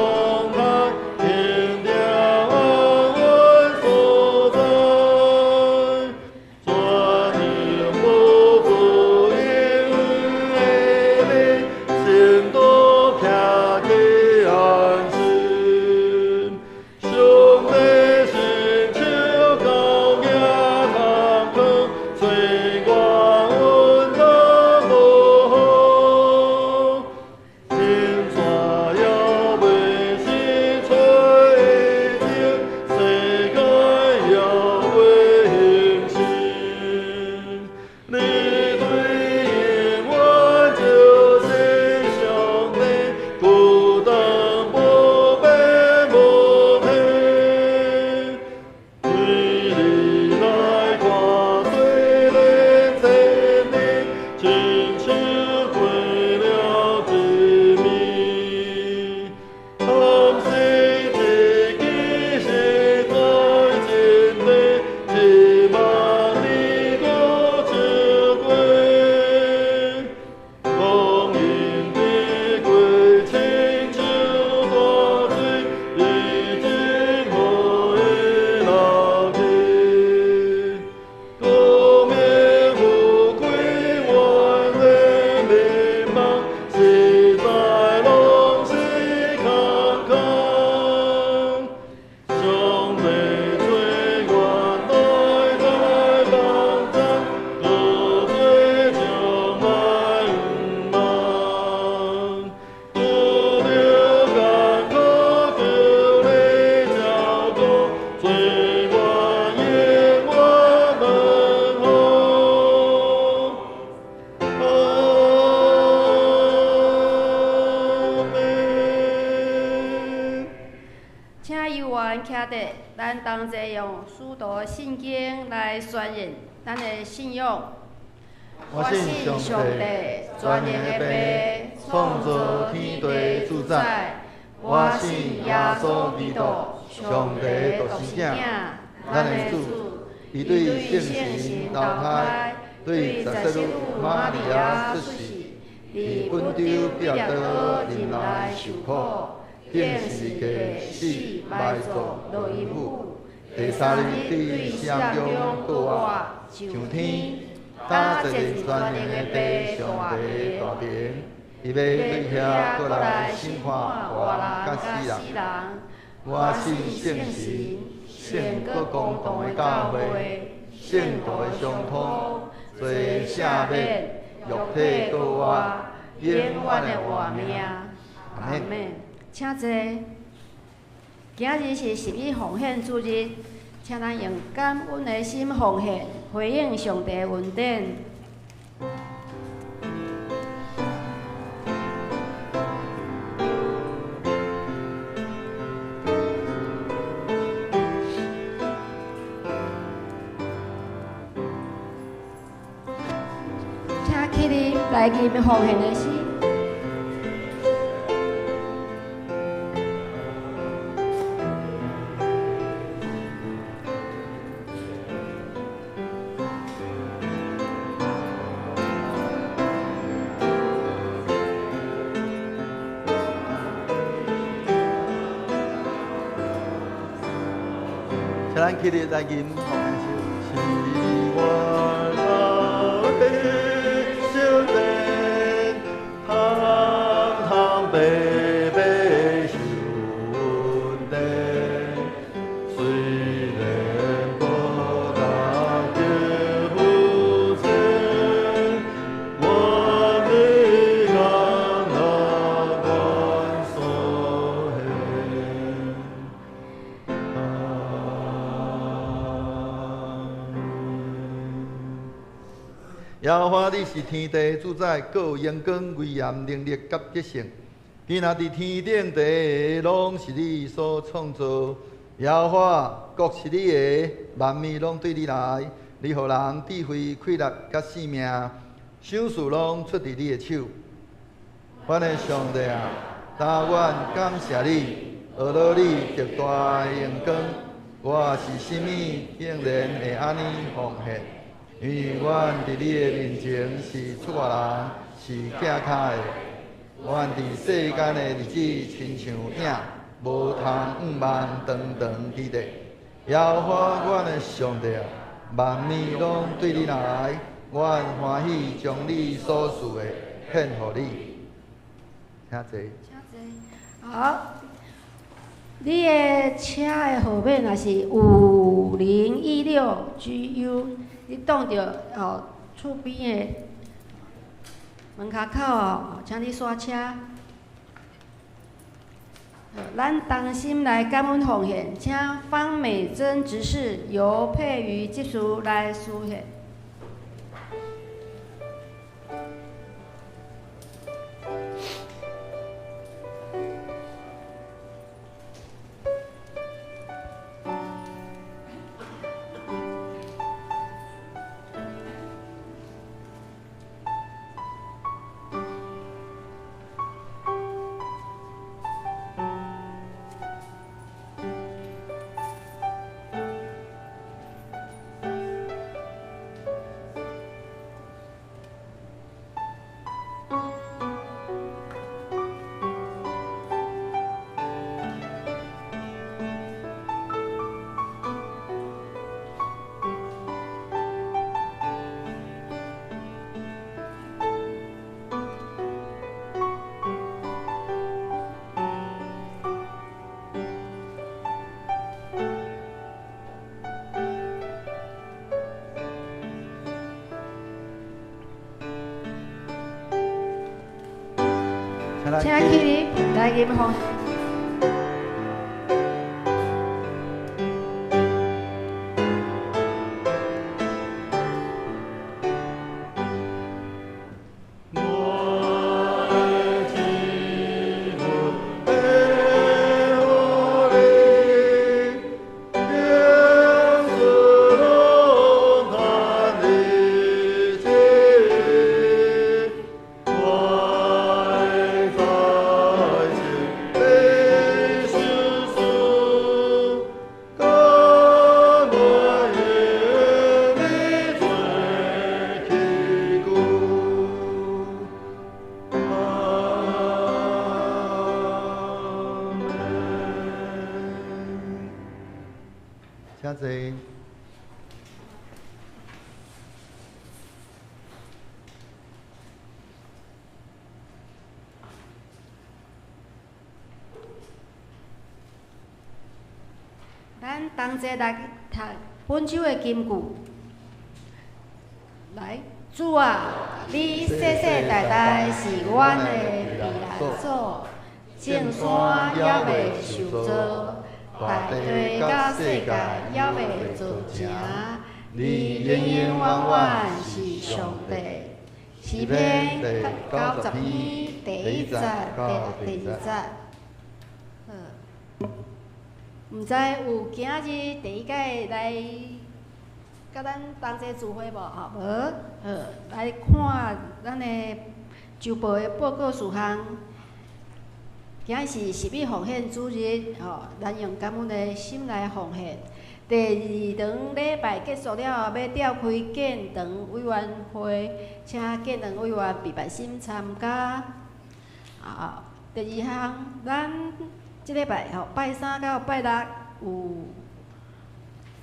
浪，天定安穩所在。同齊用使徒信經來宣認咱的信仰。我信上帝，全能的父，創造天地主宰。我信耶穌基督，上帝獨生子，咱的主，伊對聖神投胎，對十聖女瑪利亞出世，佇本丟彼拉多忍耐受苦，釘十字架死埋葬落陰府，第三日對死人中復活，上天，搭坐佇全能的父上帝大爿，伊欲對遐閣來審判活人佮死人。我信聖神，聖閣公同的教會，聖徒的相通，罪赦免，肉體復活，永遠的活命。阿門。請坐。今日是十一奉獻主日，請咱用感恩的心奉獻，回應上帝的恩典。請起立來吟奉獻的詩。請咱起立來吟奉獻詩。是我的聖殿，通通白白受恩典，雖然無大叫父親，願你安樂願所幸。阿們。耶和華，你是天地主宰，閣有榮光、威嚴、能力佮得勝。天若佇天頂地，攏是你所創造。耶和華，國是你的，萬物攏對你來。你予人智慧、氣力佮性命，賞賜攏出佇你的手。阮的上帝啊，但阮感謝你，呵咾你極大的榮光。我是啥物，竟然會按呢奉獻？因為阮佇你的面前是出外人，是寄跤的。阮佇世間的日子親像影，無通向望長長記得。耶和華阮的上帝啊，萬物攏對你來，阮歡喜將你所賜的獻予你。請坐。請坐。好，你的車的號碼若是5016 GU，你擋著吼厝邊的門跤口哦，請你煞車。咱同心來感恩奉獻，請方美珍執事由佩瑜執事來司獻。請請起立來吟奉。我的天父，赐予你，咱同齊來讀本周的金句。來，主啊，你世世代代是阮的避難所，眾山猶未受造，大地佮世界猶未造成，你永永遠遠是上帝。詩篇90篇第1節、第2節。好，毋知有今日第一擺來佮咱同齊聚會無？吼，無？好，來看咱的週報的報告事項。今日是十一奉獻主日，吼，咱用感恩的心來奉獻。第二堂禮拜結束了後，欲召開建堂委員會，請建堂委員備辦心參加。啊，第二項，咱這禮拜吼，拜三到拜六有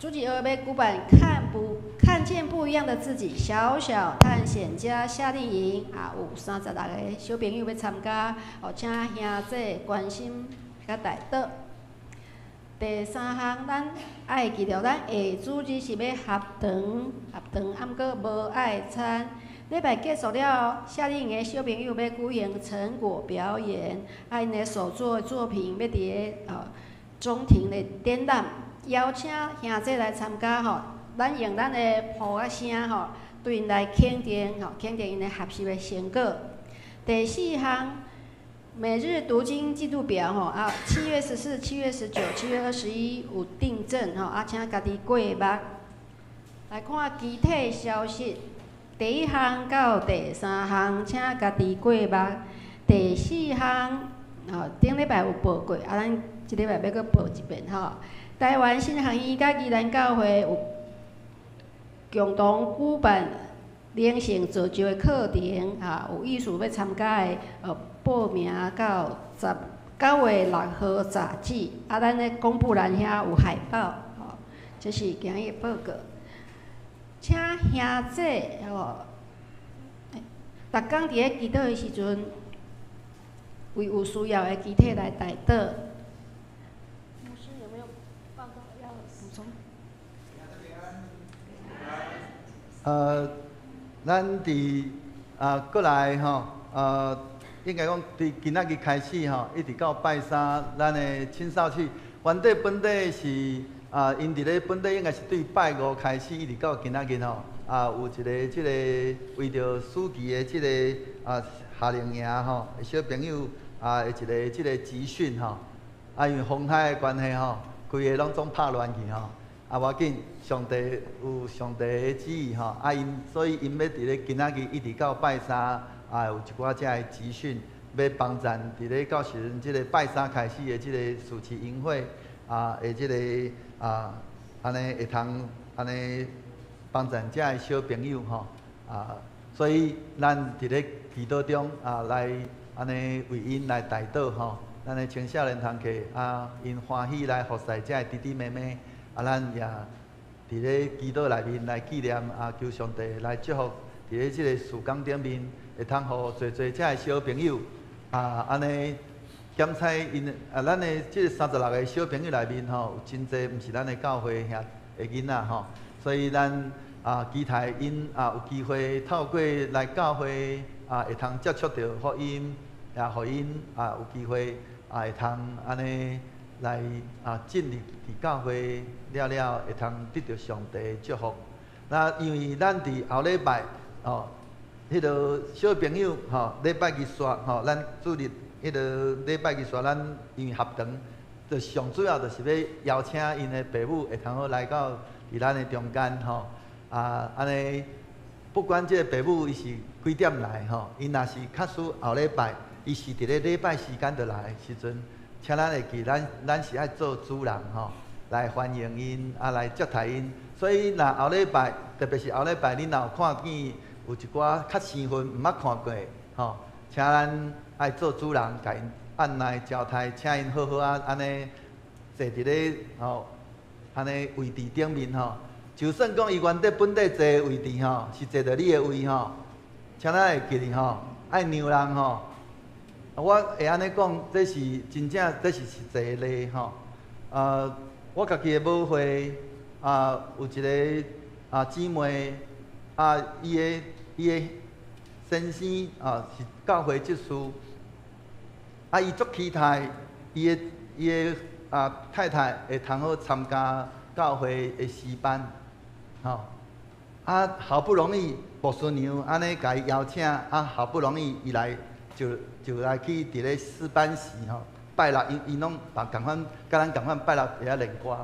主日學欲舉辦看不看見不一樣的自己小小探險家夏令營啊，有36個小朋友欲參加，哦，請兄姊關心佮代禱。第三項，咱愛記著，咱下主日是欲合堂，合堂，啊毋過無愛餐。禮拜結束了，夏令營的小朋友欲舉行成果表演，啊，𪜶的所做的作品欲佇咧中庭的展覽，邀請兄姊來參加吼。咱用咱的噗仔聲吼，對𪜶來肯定吼，肯定𪜶的學習的成果。第四項，每日讀經進度表吼啊，7月14、7月19、7月21有訂正吼啊，請家己過目。來看其他消息，第一項到第三項，請家己過目。第四項，吼，頂禮拜有報過，啊，咱這禮拜欲閣報一遍吼。台灣神學院佮宜蘭教會有共同舉辦靈性造就的課程，哈，有意思欲參加的，報名到9月6號截止。啊，咱咧公布欄遐有海報，吼，這是今日的報告。請兄姊吼，逐工佇咧祈禱的時陣，為有需要的肢體來代禱。牧師有沒有報告要補充？咱佇啊過來吼，應該講佇今仔日開始吼，一直到拜三，咱的青少期，原底本底是啊，𪜶佇咧本底應該是對拜五開始，一直到今仔日吼，啊，有一个這個為著暑期的這个啊夏令營吼，小朋友啊的一个這个集訓吼，啊，因為風颱的關係吼，規个攏總拍亂去吼。啊，無要緊，上帝有上帝的旨意吼，啊，𪜶所以𪜶欲佇咧今仔日一直到拜三，啊，有一寡遮的集訓，欲幫贊佇咧到時陣這个拜三開始的這个暑期營會，啊，的這个啊，按呢會通按呢幫贊遮的小朋友吼，啊，所以咱佇咧祈禱中啊，來按呢為𪜶來代禱吼，咱的青少年同學啊，𪜶歡喜來服侍遮的弟弟妹妹。啊，咱也佇咧祈禱內面來紀念啊，求上帝來祝福佇咧這个事工頂面，會通予濟濟遮的小朋友啊，按呢檢採𪜶啊，咱的這个36個小朋友內面吼，有真濟毋是咱的教會兄的囡仔吼，所以咱啊期待𪜶啊有機會透過來教會啊，會通接觸著福音，也予𪜶啊有機會啊會通按呢來啊進入佇教會了了，會通得著上帝的祝福。那因為咱佇後禮拜吼，彼个小朋友吼，禮拜日煞吼，咱主日彼个禮拜日煞，咱因為合堂，就上主要就是欲邀請𪜶的爸母會通好來到佇咱的中間吼。啊，按呢，不管這个爸母伊是幾點來吼，𪜶若是假使後禮拜，伊是佇咧禮拜時間就來的時陣，請咱會記，咱是愛做主人吼，來歡迎𪜶，啊來接待𪜶。所以若後禮拜，特別是後禮拜，恁若有看見有一寡較生分毋捌看過吼，請咱愛做主人，共𪜶按捺招待，請𪜶好好啊，按呢坐佇咧吼，按呢位置頂面吼。就算講伊原底本底坐的位置吼，是坐著你的位吼，請咱會記得吼，愛讓人吼。我會按呢講，這是真正，這是實際的例吼。我家己的母會啊，有一个姊妹啊，伊的先生啊是教會執事，啊，伊足期待伊的太太會通好參加教會的詩班，吼，啊，好不容易牧師娘按呢共伊邀請，啊，好不容易伊來就來去佇咧詩班時吼，拜六𪜶𪜶攏共款，佮咱仝款拜六佇遐練歌，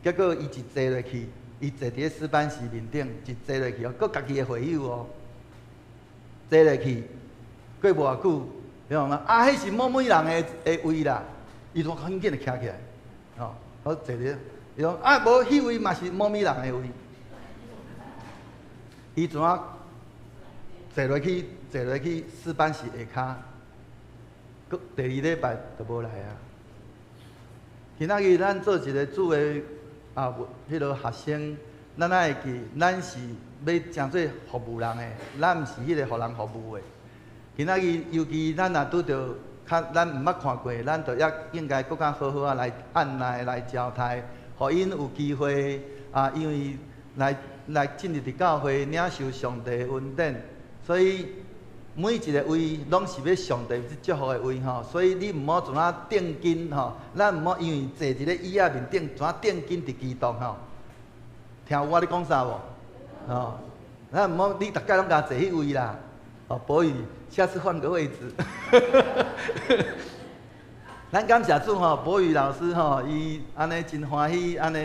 結果伊一坐落去，伊坐佇咧詩班席面頂，一坐落去哦，閣家己的會友哦，坐落去，過無偌久，伊講啊，彼是某某人的位啦，伊就趕緊就徛起來，吼，我坐佇，伊講啊，無彼位嘛是某某人的位，伊怎啊坐落去詩班席下跤，閣第二禮拜就無來啊。今仔日咱做一个主的彼落學生，咱愛會記，咱是欲成做服務人的，咱毋是彼个予人服務的。今仔日尤其咱若拄著較咱毋捌看過，咱就抑應該閣較好好仔來按捺來招待，予𪜶有機會啊，因為來進入佇教會領受上帝的恩典，所以每一个位攏是欲上帝祝福的位吼，所以你毋好怎啊定睛吼，咱毋好因為坐佇咧椅仔面頂，怎啊定睛佇基督吼。聽有我咧講啥無？吼，咱毋好你逐擺攏共坐彼位啦。哦，博宇，下次換個位置。咱感謝主吼，博宇老師吼，伊按呢真歡喜，按呢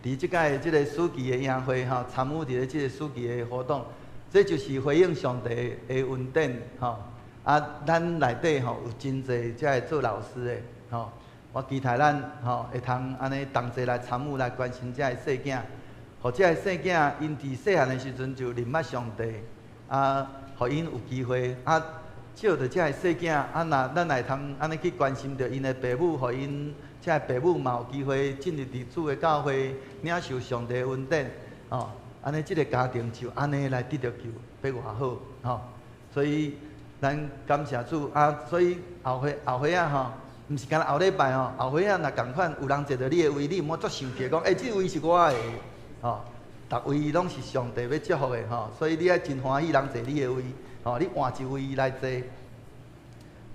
佇這擺這个暑期的營會吼，參與佇咧這个暑期的活動，這就是回應上帝的恩典吼。啊，咱內底吼有真濟遮个做老師的吼，我期待咱吼會通按呢同齊來參與來關心遮个細囝，予遮个細囝𪜶佇細漢的時陣就認捌上帝，啊，予𪜶有機會啊，藉著遮个細囝啊，若咱會通按呢去關心著𪜶的爸母，予𪜶遮个爸母嘛有機會進入佇主的教會，領受上帝的恩典，吼，按呢這个家庭就按呢來得著救，欲偌好，吼，所以咱感謝主啊，所以後歲仔吼，毋是干焦後禮拜吼，後歲仔若仝款有人坐著你的位，你毋好足生氣講，欸，這位是我的，吼，逐位攏是上帝欲祝福的吼，所以你愛真歡喜人坐你的位，吼，你換一位來坐。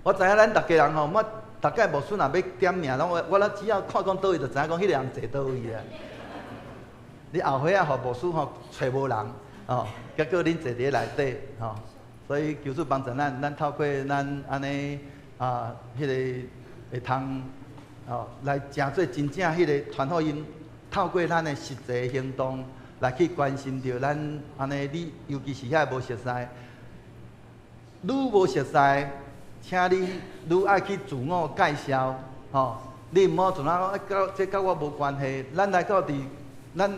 我知影咱逐家人吼，我逐擺牧師若欲點名，攏我我只要看講佗位，就知影講彼个人坐佗位啊。你後歲仔予牧師吼揣無人，吼，結果恁坐佇咧內底，吼，所以求主幫助咱，咱透過咱按呢啊，彼个會通吼來成做真正彼个傳福音，透過咱的實際行動來去關心著咱按呢，你尤其是遐無熟似，愈無熟似，請你愈愛去自我介紹，吼，你毋好怎啊講，啊，這佮我無關係。咱來到佇咱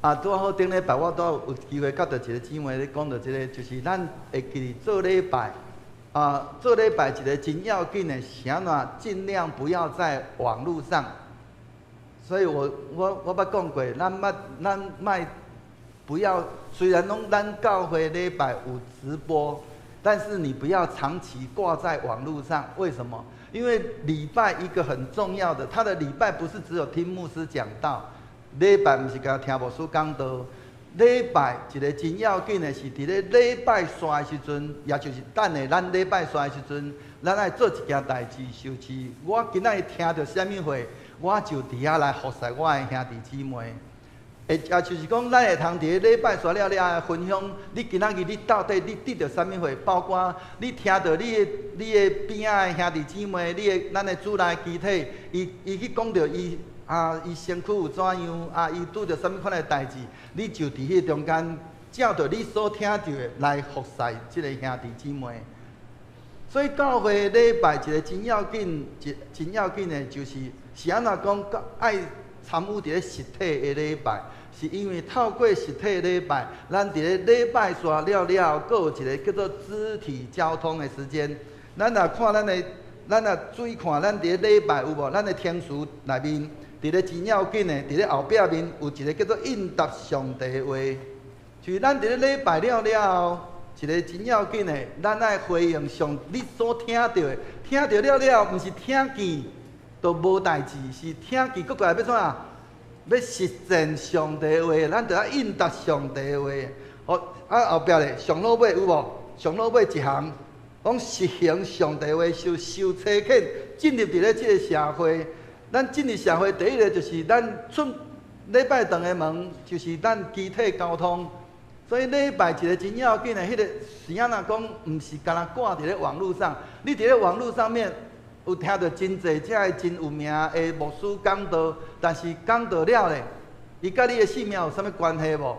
啊，拄好頂禮拜我拄有機會佮著一個姊妹咧講著這個，就是咱會記得做禮拜啊，做禮拜一個真要緊的，是按怎盡量不要在網路上。所以我捌講過，咱捌咱莫不要，雖然講咱教會禮拜有直播，但是你不要長期掛在網路上。為什麼？因為禮拜一個很重要的，他的禮拜不是只有聽牧師講道，禮拜毋是干焦聽牧師講道。禮拜一個真要緊的是，佇咧禮拜煞的時陣，也就是等下咱禮拜煞的時陣，咱愛做一件代誌，就是我今仔日聽著啥物話，我就佇遐來服侍我的兄弟姊妹。會，也就是講，咱會通佇咧禮拜煞了了後分享，你今仔日你到底你得著啥物話？包括你聽著你的邊仔的兄弟姊妹，你的咱的主內肢體，伊去講著伊啊，伊身軀有怎樣啊？伊拄著啥物款的代誌，你就佇彼中間照著你所聽著的來服侍這个兄弟姊妹。所以教會禮拜一個真要緊、一真要緊的，就是是按怎講，愛參與佇咧實體的禮拜，是因為透過實體禮拜，咱佇咧禮拜煞了了後，閣有一個叫做肢體交通的時間。咱若看咱的，咱若注意看，咱佇咧禮拜有無？咱的聽詞內面，佇咧真要緊的，佇咧後壁面有一個叫做應答上帝的話，就是咱佇咧禮拜了了後，一個真要緊的，咱愛回應上你所聽著的，聽著了了，毋是聽見，都無代誌，是聽見閣過來欲創啥？欲實踐上帝話，咱著愛應答上帝話。好，啊後壁咧，上落尾有無？上落尾一行，講實行上帝話，受受差遣進入佇咧這個社會。咱進入社會，第一个就是咱出禮拜堂的門，就是咱肢體溝通。所以禮拜一个真要緊的，彼个時仔若講，毋是干焦掛佇咧網路上，你佇咧網路上面有聽著真濟遮个真有名的牧師講道，但是講道了咧，伊佮你的性命有啥物關係無？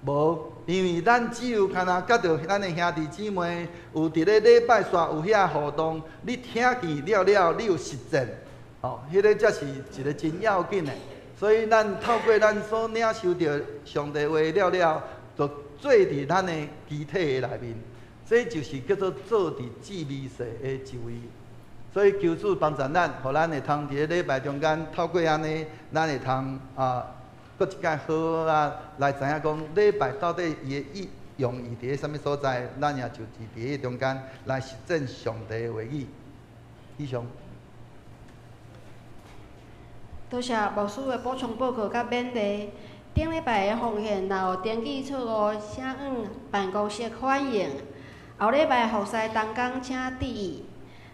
無，因為咱只有干焦佮著咱的兄弟姊妹有佇咧禮拜煞有遐互動，你聽見了了，你有實踐，哦，彼个才是一个真要緊的。所以咱透過咱所領受著上帝話了了，就做佇咱的肢體的內面，這就是叫做做佇至微細的一位。所以求主幫助咱，予咱會通佇咧禮拜中間透過按呢，咱會通啊，閣一擺好好啊來知影講禮拜到底伊的意用意佇咧啥物所在，咱也就佇咧中間來實踐上帝的話語。以上。多謝牧師的補充報告佮勉勵。頂禮拜的奉獻若有登記錯誤，請向辦公室反映。後禮拜服侍同工請注意。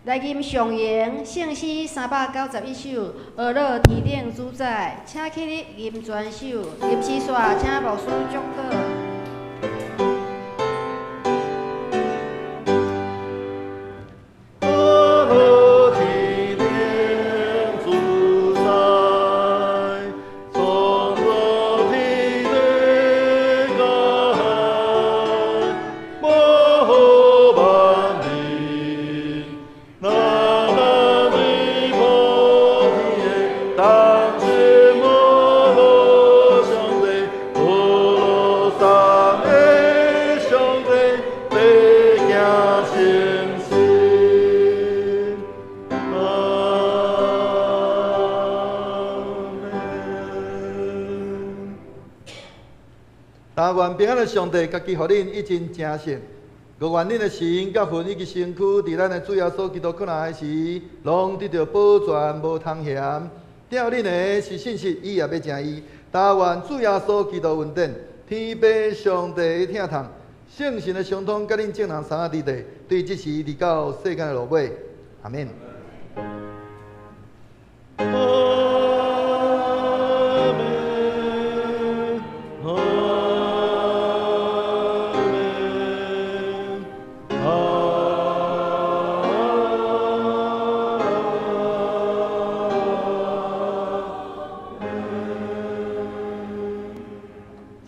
來吟頌詠聖詩391首，呵咾天頂主宰，請起立吟全首，吟詩煞請牧師祝禱。願平安的上帝，家己予恁一真誠實，閣願恁的心佮魂以及身軀，佇咱的主耶穌基督降來時，攏得著保全，無通嫌。疼恁的是信實，伊也欲成伊。但願主耶穌基督恩典，天父上帝的疼痛，聖神的相通，佮恁眾人三個佇地，對這時直到世間的落尾。阿們。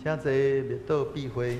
請坐，默禱閉會。